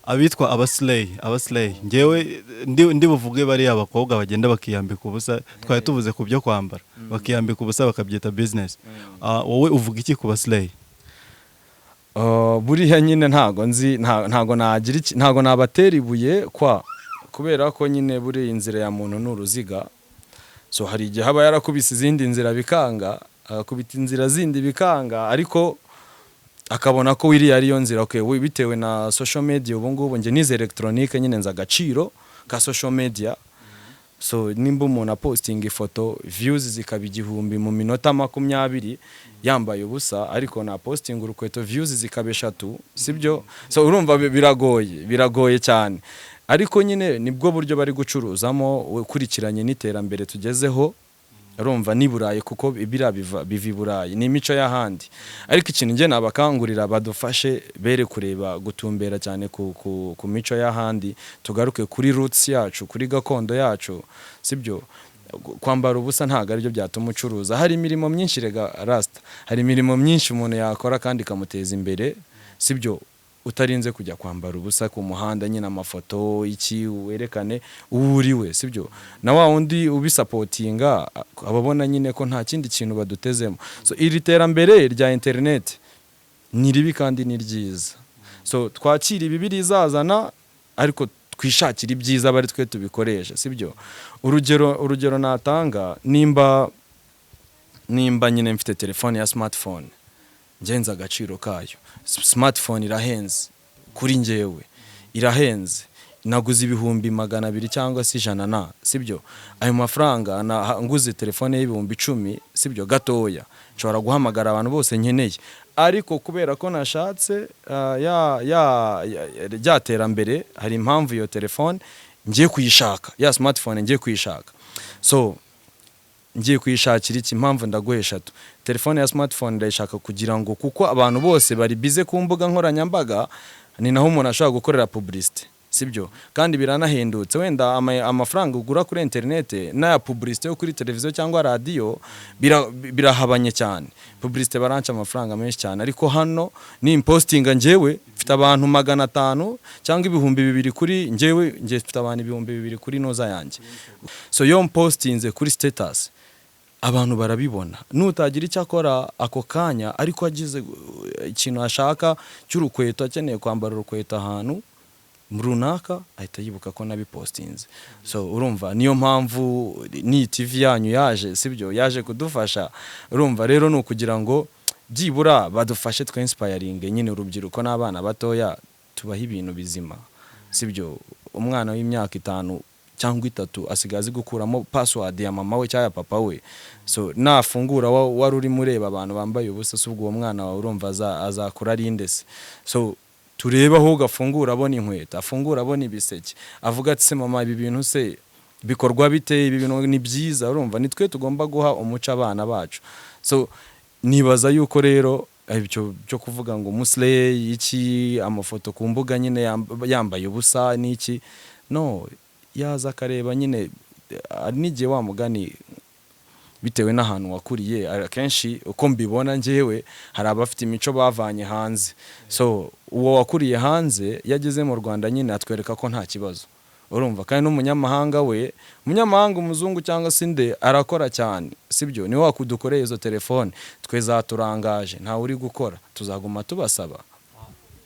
abitwa aba slay. Ngewe ndi buvuge bariya abakobwa bagenda bakiyambika ubusa. Twari tuvuze ku byo kwambara, bakiyambika ubusa bakabyita business. Wowe uvuga iki ku ba slay? Buriya nyine ntago nzi, ntago nagira iki, ntago nabatera ibuye kwa kubera ko nyine buriya inzira ya muntu ni uruziga. So hari igihe aba yarakubise izindi nzira bikanga, agakubita inzira zindi bikanga, ariko akabona ko iriya ariyo nzira. Okay, bitewe na social media ubu ngubu, njye nize electronique nyine, nzi agaciro ka social media. So nimba umuntu apostinga ifoto, views zikaba 1000 mu minota 20 yambaye ubusa, ariko na postinga urukweto views zikaba 3, sibyo? So urumva biragoye, biragoye cyane, ariko nyine nibwo buryo bari gucuruzamo ukurikiranye n'iterambere tugezeho. Urumva ni Burayi, kuko biriya biva i Burayi, ni imico y'ahandi. Ariko ikintu njye nabakangurira, badufashe bere kureba gutumbera cyane ku mico y'ahandi, tugaruke kuri roots yacu, kuri gakondo yacu, sibyo? Kwambara ubusa ntabwo aribyo byatuma ucuruza. Hari imirimo myinshi rega rasta, hari imirimo myinshi umuntu yakora kandi ikamuteza imbere, sibyo? Utarinze kujya kwambara ubusa ku muhanda nyine, amafoto iki, werekane uwo uriwe, sibyo? Na wa wundi ubisupportinga ababona nyine ko nta kindi kintu badutezemo. So iri terambere rya internet ni ribi kandi ni ryiza. So twakira ibibi rizazana, ariko twishakira ibyiza aba ari twe tubikoresha, sibyo? Urugero natanga, nimba nyine mfite telefone ya smartphone, ngenza agaciro kayo. Smartphone irahenze kuri njyewe, irahenze. Naguze 200,000 cyangwa se 100 na, sibyo? Ayo mafaranga nguze telefone y'10,000, sibyo, gatoya, nshobora guhamagara abantu bose nkeneye. Ariko kubera ko nashatse ya rya terambere, hari impamvu iyo telefone ngiye kuyishaka, ya smartphone ngiye kuyishaka. So ngiye kuyishakira iki? Impamvu ndaguha eshatu. Telefone ya smartphone ndayishaka kugira ngo, kuko abantu bose bari bize ku mbuga nkoranyambaga, ni naho umuntu ashobora gukorera publicité, sibyo? Kandi biranahendutse. Wenda amafaranga ugura kuri internet n'aya publicité yo kuri televiziyo cyangwa radiyo birahabanye cyane. Publicité baranca amafaranga menshi cyane, ariko hano ni impostinga, njyewe mfite abantu 500 cyangwa 2000 kuri njyewe, njye mfite abantu 2000 kuri noza yanjye. So yo mpostinze kuri status, abantu barabibona. Nutagira icyo akora ako kanya, ariko agize ikintu ashaka cy'urukweto, akeneye kwambara urukweto ahantu runaka, ahita yibuka ko nabipostinze. So urumva niyo mpamvu n'iyi TV yanyu yaje, sibyo? Yaje kudufasha. Urumva rero ni ukugira ngo byibura badufashe twinspiringe nyine urubyiruko n'abana batoya, tubahe ibintu bizima, sibyo? Umwana w'imyaka 5 cyangwa 3 asigaye azi gukuramo password ya mama we cyangwa ya papa we. So nafungura wari urimo ureba abantu bambaye ubusa, si ubwo uwo mwana wawe urumva azakura ari nde se? So turebe aho gafungura abona inkweto, afungura abona ibiseke, avuga ati: "Se mama, ibi bintu se bikorwa bite? Ibi bintu ni byiza." Urumva ni twe tugomba guha umuco abana bacu. So nibaza yuko rero ibyo byo kuvuga ngo musle iki, amafoto ku mbuga nyine yambaye ubusa n'iki, no yaza akareba nyine. Hari n'igihe wa mugani, bitewe n'ahantu wakuriye, akenshi uko mbibona njyewe, hari abafite imico bavanye hanze. So uwo wakuriye hanze iyo ageze mu Rwanda nyine atwereka ko nta kibazo, urumva? Kandi n'umunyamahanga we, umunyamahanga, umuzungu cyangwa se inde, arakora cyane, sibyo? Niwe wakudukoreye izo telefone, twe zaturangaje, ntawe uri gukora, tuzaguma tubasaba.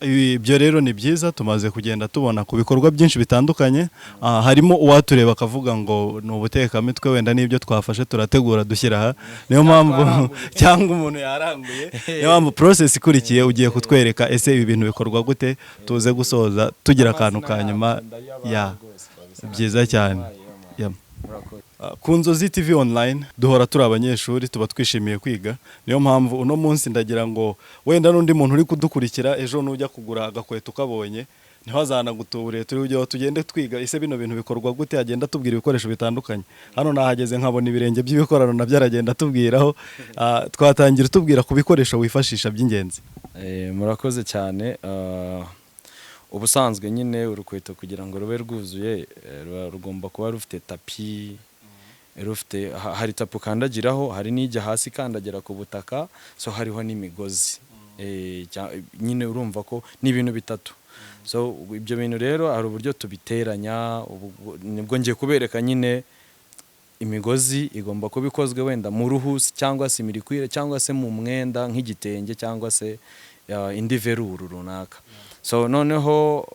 Ibyo rero ni byiza. Tumaze kugenda tubona ku bikorwa byinshi bitandukanye. Harimo uwatureba akavuga ngo ni ubutekamitwe, wenda n'ibyo twafashe turategura dushyira aha, niyo mpamvu, cyangwa umuntu yaranguye. Niyo mpamvu process ikurikiye ugiye kutwereka ese ibi bintu bikorwa gute, tuze gusoza tugira akantu ka nyuma ya byiza cyane. Ya. Ku Nzozi TV Online duhora turi abanyeshuri, tuba twishimiye kwiga. Niyo mpamvu uno munsi ndagira ngo wenda n'undi muntu uri kudukurikira, ejo nujya kugura agakweto ukabonye ntihazanagutubure, turi ujyaho tugende twiga ese bino bintu bikorwa gute. Agenda atubwira ibikoresho bitandukanye. Hano nahageze nkabona ibirenge by'ibikorano, nabyo aragenda atubwiraho. Twatangira utubwira ku bikoresho wifashisha by'ingenzi. Murakoze cyane. Ubusanzwe nyine urukweto kugira ngo rube rwuzuye, rugomba kuba rufite tapi, rufite hari tapi ukandagiraho, hari n'ijya hasi ikandagira ku butaka, so hariho n'imigozi. Nyine urumva ko ni ibintu bitatu. So ibyo bintu rero hari uburyo tubiteranya. Nibwo ngiye kubereka nyine. Imigozi igomba kuba ikozwe wenda mu ruhu cyangwa se similicuir cyangwa se mu mwenda nk'igitenge cyangwa se indi velours runaka. So noneho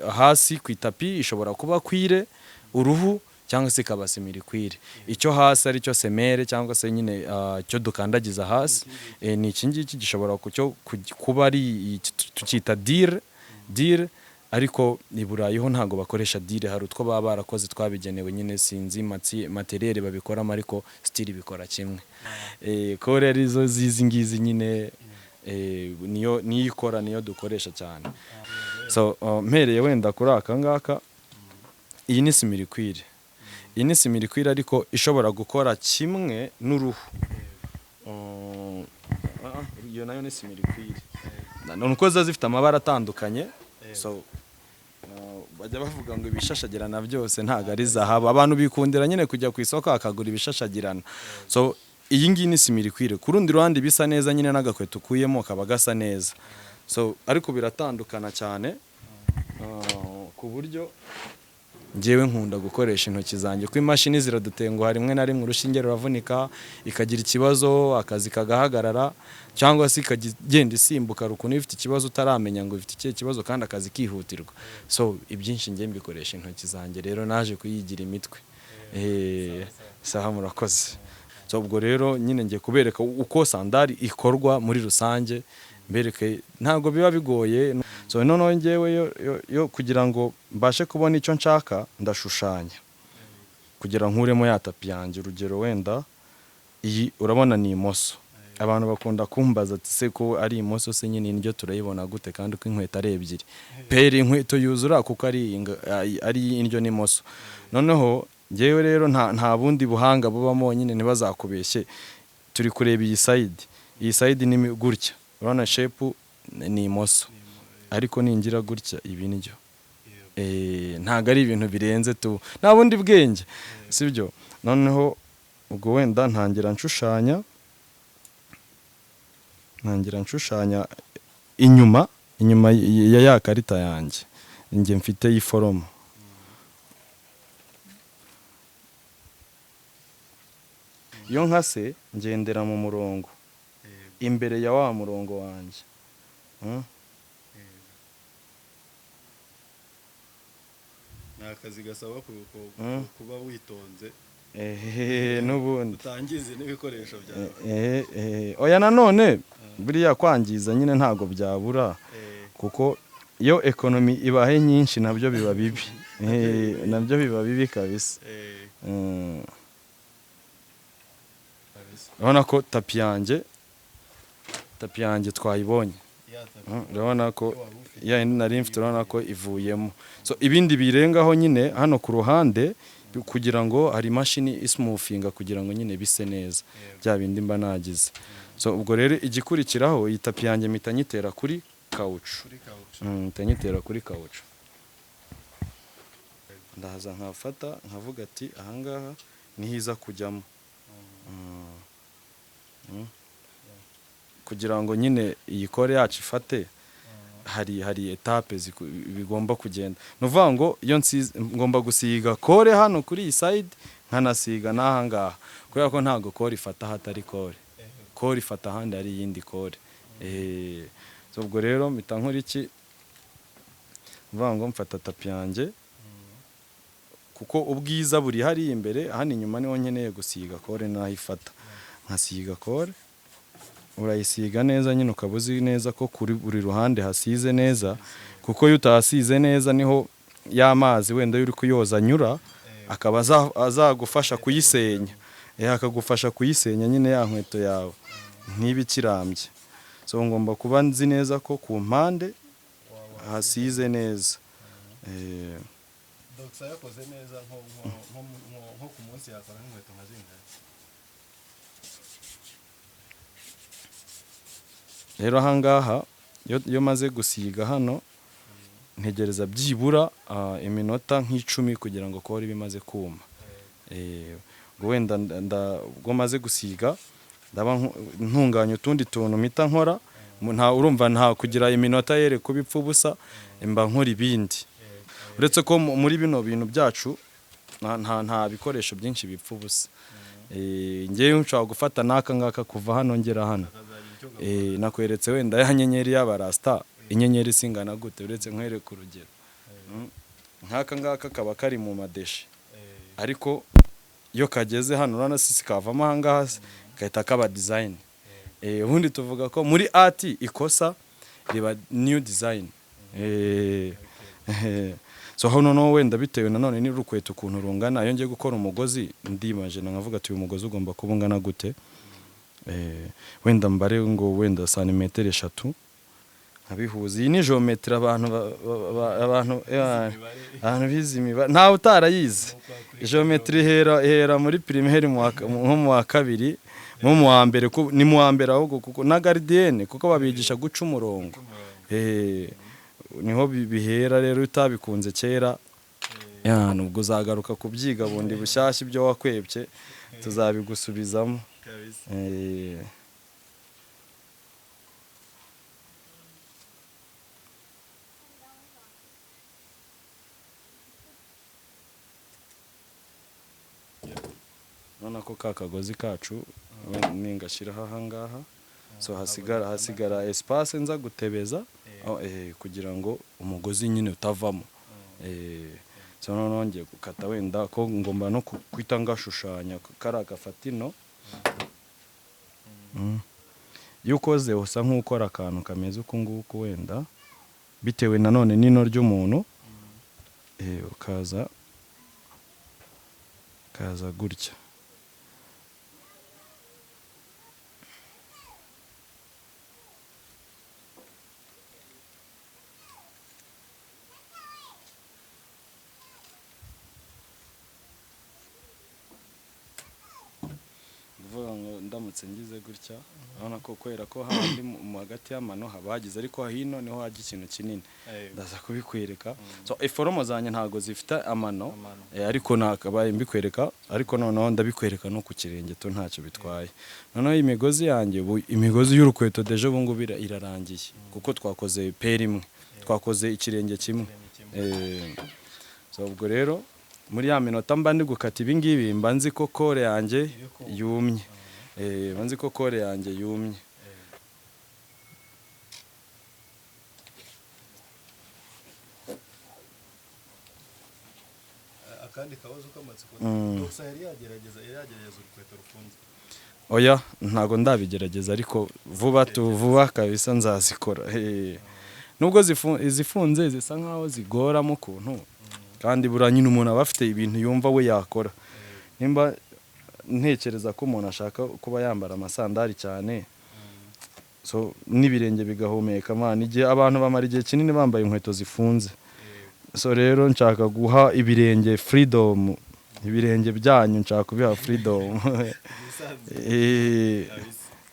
hasi ku itapi ishobora kuba cuir, uruhu, cyangwa se ikaba similicuir. Icyo hasi ari cyo semelle, cyangwa se nyine cyo dukandagiza hasi, ni iki ngiki, gishobora kuba ari iki tucyita dire, dire. Ariko i Burayi ho ntabwo bakoresha dire, hari utwo baba barakoze twabigenewe nyine, sinzi matériel babikoramo, ariko style bikora kimwe. Colle arizo zizi ngizi nyine, niyo niyo ikora, niyo dukoresha cyane. So mpereye wenda kuri aka ngaka, iyi ni similicuir. Iyi ni similicuir ariko ishobora gukora kimwe n'uruhu. Iyo nayo ni similicuir, ni uko ziba zifite amabara atandukanye. So bajya bavuga ngo ibishashagirana byose ntabwo ari zahabu. Abantu bikundira nyine kujya ku isoko bakagura ibishashagirana. So iyi ngiyi ni similicuir. Ku rundi ruhande bisa neza nyine, n'agakweto ukuyemo kaba gasa neza. So ariko biratandukana cyane, ku buryo njyewe nkunda gukoresha intoki zanjye, kuko imashini ziradutenguha rimwe na rimwe, urushinge ruravunika, ikagira ikibazo, akazi kagahagarara, cyangwa se ikajya igenda isimbuka ukuntu ifite ikibazo utaramenya ngo ifite ikihe kibazo, kandi akazi kihutirwa. So ibyinshi njye mbikoresha intoki zanjye. Rero naje kuyigira imitwe. Saha, murakoze. So ubwo rero nyine ngiye kubereka uko sandari ikorwa muri rusange, mbereke ntabwo biba bigoye. So noneho ngewe yo kugira ngo mbashe kubona icyo nshaka, ndashushanya kugira nkuremo ya tapi yanjye. Urugero wenda iyi urabona ni imoso. Abantu bakunda kumbaza ati: "Se ko ari imoso se nyine, indyo turayibona gute kandi uko inkweto ari ebyiri?" Peri inkweto yuzura kuko ari indyo n'imoso. Noneho ngewe rero nta bundi buhanga bubamo nyine, ntibazakubeshye. Turi kureba iyi side, iyi side ni gutya, urabona shape ni imoso, ariko ningira gutya ibi ndyo. Ntabwo ari ibintu birenze tu, nta bundi bwenge, sibyo? Noneho ubwo wenda ntangira nshushanya inyuma ya karita yanjye njye mfite y'iforomo. Iyo nkase ngendera mu murongo imbere ya wa murongo wanjye. Ni akazi gasaba kuba witonze, Ehehe, n'ubundi utangize n'ibikoresho byawe. Oya, nanone buriya kwangiza nyine ntabwo byabura, kuko iyo économie ibaye nyinshi nabyo biba bibi. Nabyo biba bibi kabisa. Urabona ko tapi yanjye twayibonye. Urabona ko ya yindi nari mfite, urabona ko ivuyemo. So ibindi birengaho nyine hano ku ruhande kugira ngo hari imashini ismoothinga kugira ngo nyine bise neza bya bindi mba nagize. So ubwo rero igikurikiraho, iyi tapi yanjye mpita nyitera kuri kawucu. Mpita nyitera kuri kawucu, ndaza nkafata nkavuga ati ahangaha niho iza kujyamo. Kugira ngo nyine iyi colle yacu ifate, hari étape bigomba kugenda. Ni ukuvuga ngo iyo ngomba gusiga colle hano kuri iyi side, nkanasiga n'aha ngaha, kubera ko ntabwo colle ifata ahatari colle, colle ifata ahandi hari iyindi colle. So ubwo rero mpita nkora iki? Mvuga ngo mfata tapi yanjye, kuko ubwiza buri hariya imbere, hano inyuma niho nkeneye gusiga colle, naho ifata nkasiga colle. Urayisiga neza nyine, ukaba uzi neza ko kuri buri ruhande hasize neza, kuko iyo utahasize neza niho ya mazi wenda iyo uri kuyoza anyura, akaba azagufasha kuyisenya. Akagufasha kuyisenya nyine ya nkweto yawe ntibe ikirambye. So ngomba kuba nzi neza ko ku mpande hasize neza. Dogisa yakoze neza, nko ku munsi yakora nk'inkweto nka zingahe? Rero ahangaha iyo maze gusiga hano, ntegereza byibura iminota nk'icumi kugira ngo colle ibe imaze kuma. Ubwo wenda ubwo maze gusiga ndaba ntunganya utundi tuntu mpita nkora. Nta urumva nta kugira iminota yere kuba ipfa ubusa, mba nkora ibindi, uretse ko muri bino bintu byacu nta bikoresho byinshi bipfa ubusa. Ngewe nshobora gufata n'aka ngaka kuva hano ngera hano. Nakweretse wenda ya nyenyeri y'abarasta, inyenyeri singana gute, uretse nkwereka urugero. Nk'aka ngaka kaba kari mu ma déchets, ariko iyo kageze hano urabona sisi kavamo aha ngaha se, gahita kaba design. Ubundi tuvuga ko muri art ikosa riba new design. So hano noneho wenda bitewe nanone n'urukweto ukuntu rungana, iyo ngiye gukora umugozi ndimagina nkavuga ati uyu mugozi ugomba kuba ungana gute? Wenda mbare ngo wenda santimetero 3 nkabihuza. Iyi ni géométrie, abantu abantu bize imibare, ntawe utarayize. Géométrie ihera muri primaire nko mu wa kabiri, nko mu wa mbere, ni mu wa mbere ahubwo, kuko na gardienne, kuko babigisha guca umurongo. Niho bihera. Rero utabikunze kera ya, nubwo uzagaruka kubyiga bundi bushyashya, ibyo wakwebye tuzabigusubizamo. Urabona ko ka kagozi kacu ningashyiraho aha ngaha, so hasigara espace nza gutebeza aho, kugira ngo umugozi nyine utavamo. So noneho ngiye gukata, wenda ko ngomba no guhita ngashushanya kariya gafatino. Iyo ukoze usa nk'ukora akantu kameze uku nguku wenda. Bitewe nanone n'ino ry'umuntu, ukaza kaza gutya. Kuvuga ngo ndamutse ngize gutya, urabona ko kubera ko handi mu hagati y'amano haba hagize, ariko hino niho hajya ikintu kinini, ndaza kubikwereka. So iforomo zanjye ntago zifite amano, ariko nakabaye mbikwereka, ariko noneho ndabikwereka no ku kirenge to ntacyo bitwaye. Noneho imigozi yanjye ubu, imigozi y'urukweto déjà ubu ngubu irarangiye, kuko twakoze paire imwe, twakoze ikirenge kimwe. So ubwo rero muri ya minota mba ndi gukata ibi ngibi, mba nzi ko colle yanjye yumye. Mba nzi ko colle yanjye yumye. Akandi kabazo k'amatsiko, Doxa yari yagerageza urukweto rufunze? Oya, ntago ndabigerageza, ariko vuba tu vuba kabisa nzazikora. Nubwo izifunze zisa nkaho zigoramo ukuntu, kandi buriya nyine umuntu aba afite ibintu yumva we yakora. Nimba ntekereza ko umuntu ashaka kuba yambara amasandari cyane, so n'ibirenge bigahumeka, man, igihe abantu bamara igihe kinini bambaye inkweto zifunze. So rero nshaka guha ibirenge freedom, ibirenge byanyu nshaka kubiha freedom.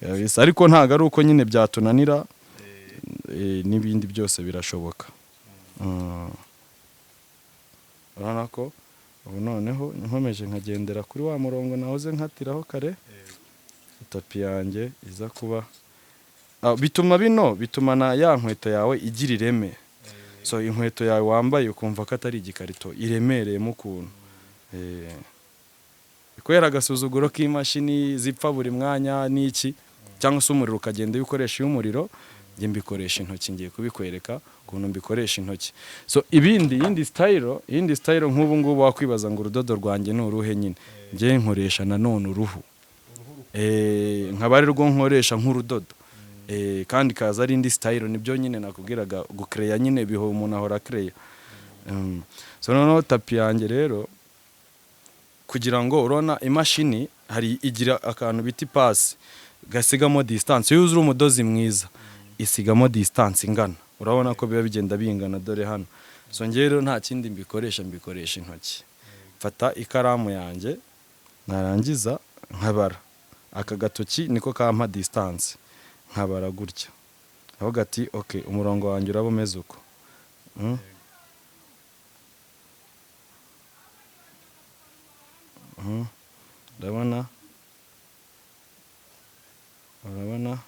Kabisa, ariko ntabwo ari uko nyine byatunanira, n'ibindi byose birashoboka. Urabona ko ubu noneho nkomeje nkagendera kuri wa murongo nahoze nkatiraho kare, itapi yanjye iza kuba. Bituma bino bituma na ya nkweto yawe igira ireme. So inkweto yawe wambaye ukumva ko atari igikarito, iremereyemo ukuntu. Kubera agasuzuguro k'imashini zipfa buri mwanya n'iki, cyangwa se umuriro ukagenda, iyo ukoresha iy'umuriro, njye mbikoresha intoki. Ngiye kubikwereka ukuntu mbikoresha intoki. So ibindi, yindi style nk'ubu ngubu wakwibaza ngo urudodo rwanjye ni uruhe? Nyine njye nkoresha nanone uruhu, nkaba ari rwo nkoresha nk'urudodo. Kandi kaza ari indi style. Nibyo nyine nakubwiraga, gukereya nyine biho umuntu ahora akereya. So noneho tapi yanjye rero, kugira ngo urabona imashini hari igira akantu bita ipasi gasigamo distance. Iyo uri umudozi mwiza isigamo distance ingana, urabona ko biba bigenda bingana. Dore hano. So njye rero nta kindi mbikoresha, mbikoresha intoki. Mfata ikaramu yanjye, narangiza nkabara. Aka gatoki niko kampa distance, nkabara gutya, avuga ati ok, umurongo wanjye uraba umeze uko. Ndabona, urabona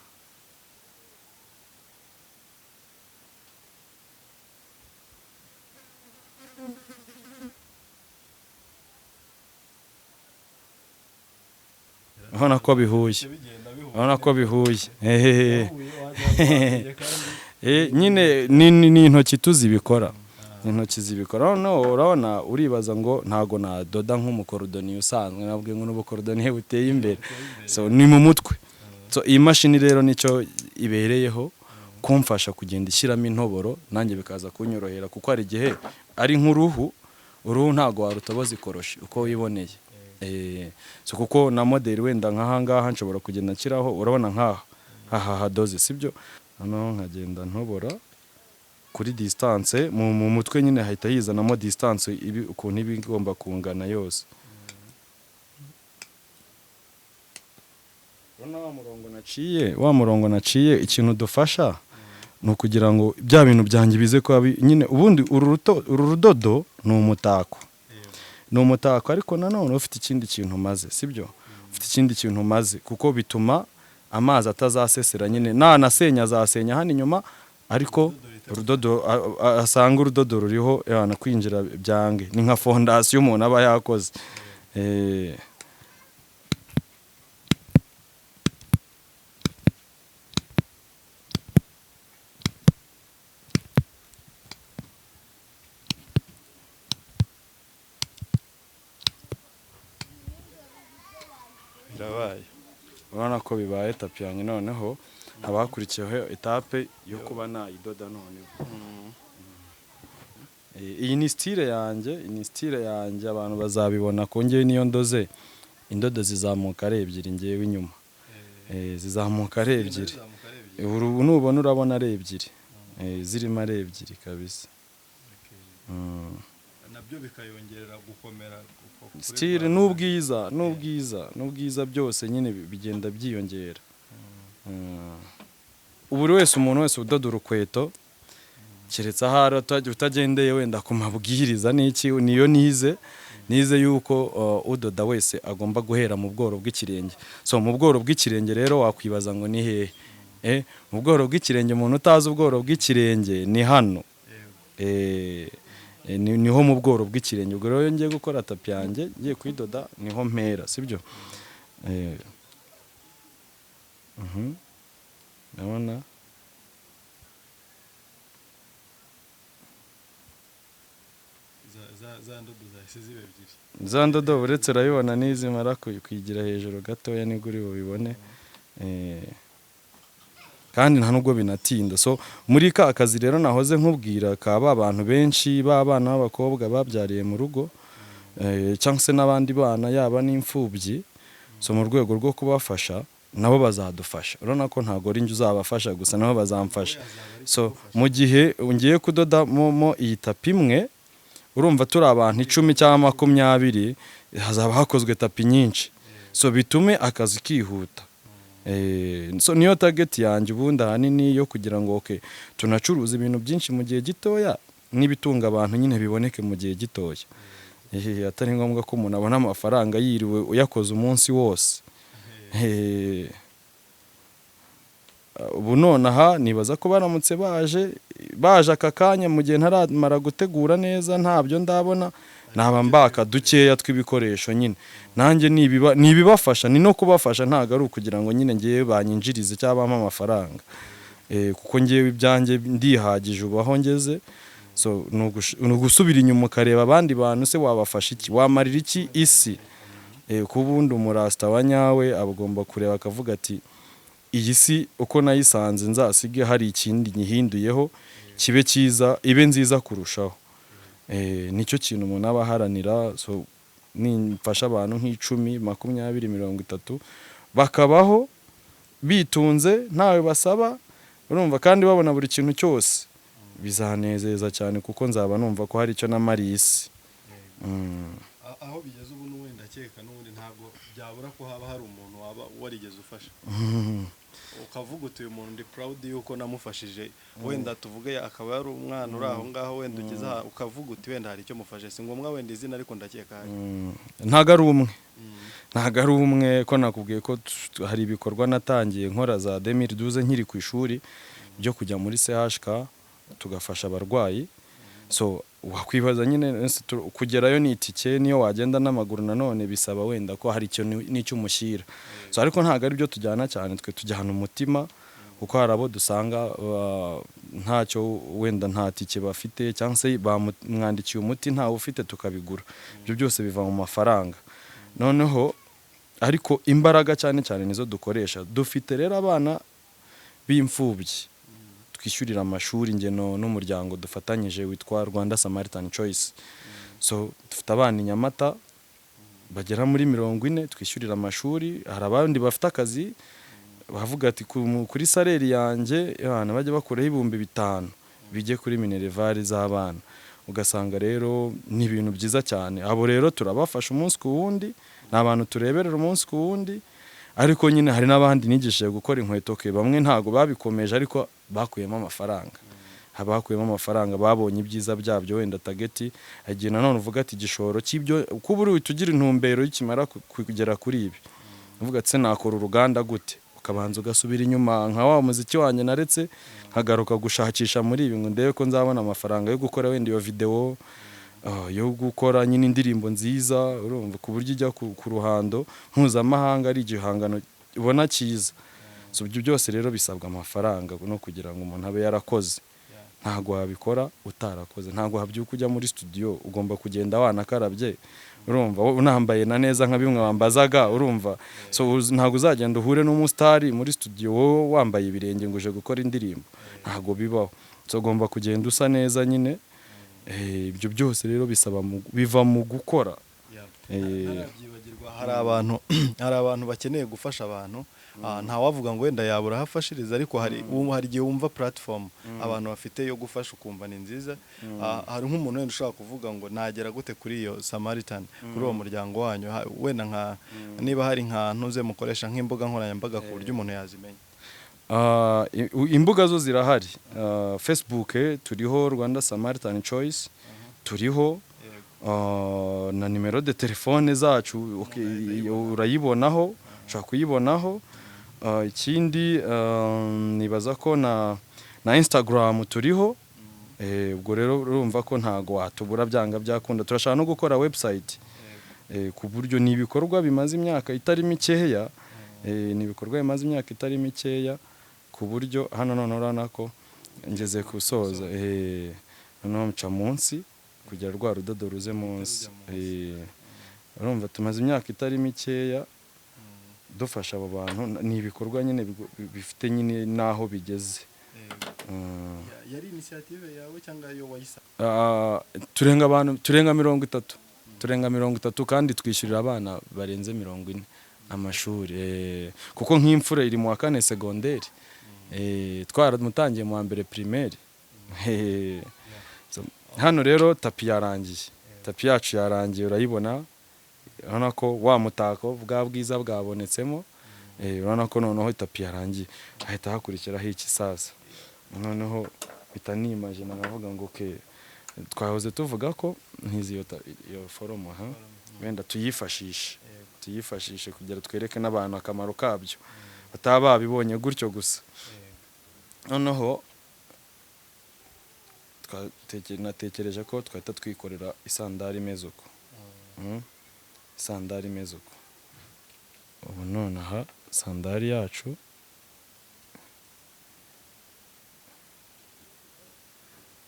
urabona ko bihuye, urabona ko bihuye. Ehehe. Nyine ni intoki tuzibikora, intoki zibikora. Noneho urabona uribaza ngo ntago nadoda nk'umukorodoniye usanzwe, nabwiye ngo n'ubukorodoniye buteye imbere. So ni mu mutwe. So iyi mashini rero nicyo ibereyeho, kumfasha kugenda ishyiramo intoboro, nanjye bikaza kunyorohera, kuko hari igihe ari nk'uruhu, uruhu ntago warutoboza ikoroshi uko wiboneye. So kuko na modeli wenda nk'aha ngaha nshobora kugenda nshyiraho, urabona nk'aha aha hadoze, sibyo? Noneho nkagenda ntobora kuri distance mu mutwe nyine hahita hizanamo distance ibi ukuntu iba igomba kungana yose. Urabona wa murongo naciye, ikintu dufasha ni ukugira ngo bya bintu byanjye bize kuba nyine ubundi uru rudodo ni umutako, ni umutako, ariko nanone ufite ikindi kintu umaze, sibyo? Ufite ikindi kintu umaze, kuko bituma amazi atazasesera nyine, nanasenya azasenya hano inyuma, ariko urudodo asanga urudodo ruriho yana kwinjira byange. Ni nka fondasiyo umuntu aba yakoze. Birabaye. Urabona ko bibaye tapi yanjye noneho. Haba hakurikiyeho étape yo kuba nayidoda. Noneho iyi ni style yanjye, iyi ni style yanjye. Abantu bazabibona ko ngewe niyo ndoze, indodo zizamuka ari ebyiri. Ngewe inyuma zizamuka ari ebyiri. Ubu nubona urabona ari ebyiri, zirimo ari ebyiri kabisa. Nabyo bikayongerera gukomera. Style n'ubwiza byose nyine bigenda byiyongera. Buri wese, umuntu wese udoda urukweto, keretse ahari utagendeye wenda ku mabwiriza n'iki, niyo nize yuko udoda wese agomba guhera mu bworo bw'ikirenge. So mu bworo bw'ikirenge rero wakwibaza ngo ni hehe? Mu bworo bw'ikirenge, umuntu utazi ubworo bw'ikirenge, ni hano. Niho mu bworo bw'ikirenge. Ubwo rero iyo ngiye gukora tapi yanjye, ngiye kuyidoda, niho mpera, sibyo? Ndabona Za ndodo zahise ziba ebyiri. Za ndodo, uretse urabibona, nizimara kuyigira hejuru gatoya nibwo uri bubibone. Kandi nta nubwo binatinda. So muri ka kazi rero nahoze nkubwira ka ba bantu benshi b'abana b'abakobwa babyariye mu rugo, cyangwa se n'abandi bana, yaba n'imfubyi, so mu rwego rwo kubafasha nabo bazadufasha. Urabona ko ntabwo ari njye uzabafasha gusa, nabo bazamfasha. So mu gihe ngiye kudoda mo iyi tapi imwe, urumva turi abantu 10 cyangwa 20, hazaba hakozwe tapi nyinshi, so bitume akazi kihuta. So niyo target yanjye ubundi ahanini, yo kugira ngo okay, tunacuruza ibintu byinshi mu gihe gitoya, n'ibitunga abantu nyine biboneke mu gihe gitoya. Atari ngombwa ko umuntu abona amafaranga yiriwe uyakoze umunsi wose. Ubu nonaha nibaza ko baramutse baje aka kanya, mu gihe ntaramara gutegura neza, ntabyo ndabona, naba mbaka dukeya tw'ibikoresho nyine. Nanjye ni ibibafasha, ni no kubafasha, ntabwo ari ukugira ngo nyine ngewe banyinjirize cyangwa bampe amafaranga, kuko ngewe ibyanjye ndihagije ubu aho ngeze. So ni ugusubira inyuma ukareba abandi bantu se wabafasha iki, wamarira iki isi. Kuba ubundi umurasita wa nyawe aba agomba kureba akavuga ati: "Iyi si uko nayisanze nzasige hari ikindi nyihinduyeho, kibe cyiza, ibe nziza kurushaho." Nicyo kintu umuntu aba aharanira. So nimfasha abantu nk'icumi, 20, 30, bakabaho bitunze, ntawe basaba, urumva, kandi babona buri kintu cyose, bizanezeza cyane, kuko nzaba numva ko hari icyo namariye isi. Aho bigeze ubu n'ubundi ndakeka n'ubundi ntabwo byabura ko haba hari umuntu waba warigeze ufasha, ukavuga uti: "Uyu muntu ndi proud yuko namufashije." Wenda tuvuge akaba yari umwana uri aho ngaho, wenda ugeze aha ukavuga uti: "Wenda hari icyo mufashe." Si ngombwa wenda izina, ariko ndakeka hari. Ntago ari umwe, ntago ari umwe, ko nakubwiye ko hari ibikorwa natangiye nkora za 2012 nkiri ku ishuri, byo kujya muri CHK tugafasha abarwayi. So wakwibaza nyine ese kugerayo ni itike, niyo wagenda n'amaguru nanone bisaba wenda ko hari icyo n'icyo umushyira. So ariko ntabwo ari byo tujyana cyane, twe tujyana umutima, kuko hari abo dusanga ntacyo, wenda nta tike bafite, cyangwa se bamwandikiye umuti ntawe ufite, tukabigura. Ibyo byose biva mu mafaranga. Noneho ariko imbaraga cyane cyane nizo dukoresha. Dufite rero abana b'imfubyi twishyurira amashuri, ngeno n'umuryango dufatanyije witwa Rwanda Samaritan Choice. So dufite abana i Nyamata bagera muri 40 twishyurira amashuri. Hari abandi bafite akazi bavuga ati: "Kuri salaire yanjye abana bajya bakuraho 5000 bijye kuri minerval z'abana." Ugasanga rero ni ibintu byiza cyane. Abo rero turabafasha umunsi ku wundi, ni abantu tureberera umunsi ku wundi. Ariko nyine hari n'abandi nigishije gukora inkweto ke, bamwe ntago babikomeje, ariko bakuyemo amafaranga, bakuyemo amafaranga, babonye ibyiza byabyo. Wenda target igihe nanone uvuga ati igishoro cy'ibyo, kuba uri uhita ugira intumbero y'ikimara kugera kuri ibi, uvuga ati: "Se nakora uruganda gute?" Ukabanza ugasubira inyuma, nka wa muziki wanjye naretse, nkagaruka gushakisha muri ibi ngo ndebe ko nzabona amafaranga yo gukora wenda iyo video, yo gukora nyine indirimbo nziza, urumva, ku buryo ijya ku ruhando mpuzamahanga, ari igihangano ubona cyiza. So ibyo byose rero bisabwa amafaranga no kugira ngo umuntu abe yarakoze. Ntabwo wabikora utarakoze, ntabwo wabyuka ujya muri studio, ugomba kugenda wanakarabye, urumva, unambaye na neza nka bimwe wambazaga, urumva. So ntabwo uzagenda uhure n'umusitari muri studio wowe wambaye ibirenge ngo uje gukora indirimbo, ntabwo bibaho. So ugomba kugenda usa neza nyine. Ibyo byose rero bisaba biva mu gukora. Ntarabyibagirwa, hari abantu bakeneye gufasha abantu. Ntawavuga ngo wenda yabura aho afashiriza, ariko hari igihe wumva platform abantu bafite yo gufasha ukumva ni nziza. Hari nk'umuntu wenda ushobora kuvuga ngo nagera gute kuri iyo Samaritan, kuri uwo muryango wanyu, wenda nka niba hari nka ntuze mukoresha nk'imbuga nkoranyambaga ku buryo umuntu yazimenya? Imbuga zo zirahari. Facebook turiho Rwanda Samaritan Choice, turiho na numéro de téléphone zacu, okay, urayibonaho, ushobora kuyibonaho. Ikindi nibaza ko na Instagram turiho. Ubwo rero urumva ko ntago watubura byanga byakunda. Turashaka no gukora website, ku buryo ni ibikorwa bimaze imyaka itari mikeya, ni ibikorwa bimaze imyaka itari mikeya, ku buryo hano noneho urabona ko ngeze gusoza, noneho nca munsi kugira rwa rudodo ruze munsi. Urumva tumaze imyaka itari mikeya dufasha abo bantu, ni ibikorwa nyine bifite nyine n'aho bigeze. Yari initiative yawe cyangwa yo wayisa? Turenga abantu, turenga 30, turenga 30, kandi twishyurira abana barenze 40 amashuri, kuko nk'imfura iri mu wa kane segonderi, twaramutangiye mu wa mbere primaire. So, hano rero tapis yarangiye, tapis yacu yarangiye, urayibona, urabona ko wa mutako bwa bwiza bwabonetsemo. Urabona ko noneho tapis yarangiye, hahita hakurikiraho iki sasa? Noneho mpita nimagina nkavuga ngo okay, twahoze tuvuga ko ntizi iyo forme, ha wenda tuyifashishe kugira twereke n'abantu akamaro kabyo bataba babibonye gutyo gusa. Noneho natekereje ko twahita twikorera isandari imeze uko. Isandari imeze uko. Ubu nonaha sandari yacu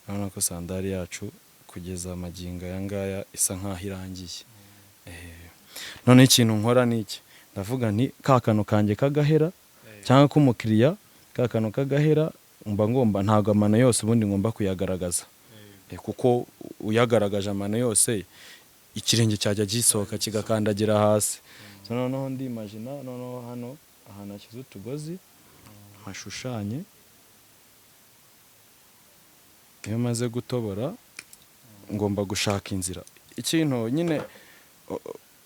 urabona ko sandari yacu kugeza magingo aya ngaya isa nkaho irangiye. Noneho ikintu nkora ni iki? Ndavuga nti ka kantu kanjye k'agahera cyangwa k'umukiriya, ka kantu k'agahera mba ngomba, ntabwo amano yose ubundi ngomba kuyagaragaza. Kuko uyagaragaje amano yose ikirenge cyajya gisohoka kigakandagira hasi. So noneho ndimagina noneho hano ahantu hashyize utugozi mpashushanye. Iyo maze gutobora ngomba gushaka inzira. Ikintu nyine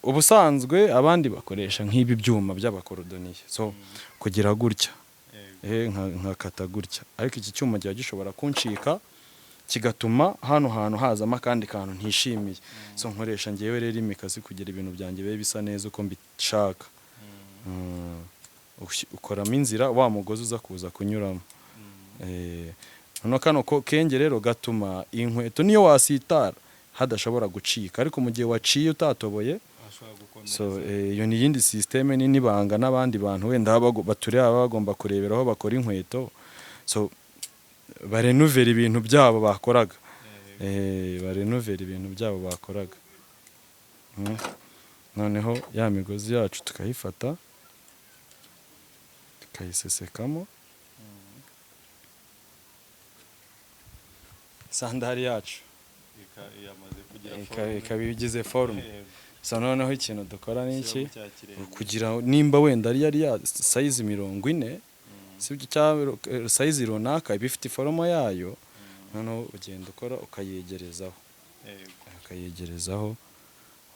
ubusanzwe abandi bakoresha nk'ibi byuma by'abakorodoniye, so kugira gutya, nkakata gutya, ariko iki cyuma kiba gishobora kuncika kigatuma hano hantu hazamo akandi kantu ntishimiye. So nkoresha ngewe rero imikasi kugira ibintu byanjye bibe bisa neza uko mbishaka. Ukoramo inzira wa mugozi uza kuza kunyuramo. Noneho kano kenge rero gatuma inkweto niyo wasitara hadashobora gucika, ariko mu gihe waciye utatoboye, so iyo ni iyindi système nini ibanga n'abandi bantu wenda batureba baba bagomba kurebera aho bakora inkweto, so barenuvera ibintu byabo bakoraga, barenuvera ibintu byabo bakoraga. Noneho ya migozi yacu tukayifata tukayisesekamo, sandari yacu ikaba igize forme. So noneho ikintu dukora ni iki? Kugira nimba wenda ari yari ya size 40, sibyo, cyangwa size runaka iba ifite iforomo yayo, noneho ugenda ukora ukayegerezaho, ukayegerezaho,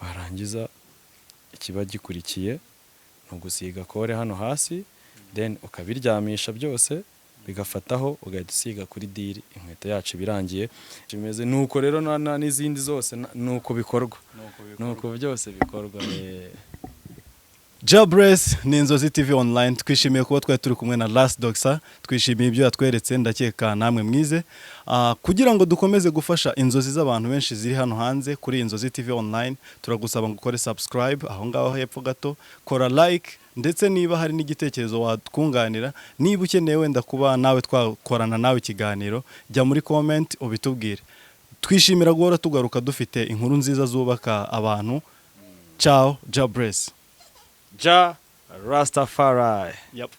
warangiza ikiba gikurikiye ni ugusiga colle hano hasi, then ukabiryamisha byose bigafataho, ugahita usiga kuri diri, inkweto yacu ibirangiye bimeze nuko. Rero n'izindi zose nuko bikorwa, nuko byose bikorwa. Jah bless. Ni Inzozi TV Online. Twishimiye kuba twari turi kumwe na Ras Doxa. Twishimiye ibyo yatweretse, ndakeka namwe mwize. Kugira ngo dukomeze gufasha inzozi z'abantu benshi ziri hano hanze kuri Inzozi TV Online, turagusaba ngo ukore subscribe aho ngaho hepfo gato, kora like, ndetse niba hari n'igitekerezo watwunganira, niba ukeneye wenda kuba nawe twakorana nawe ikiganiro, jya muri comment ubitubwire. Twishimira guhora tugaruka dufite inkuru nziza zubaka abantu. Ciao, Jah bless. Jah Rastafari. Yep.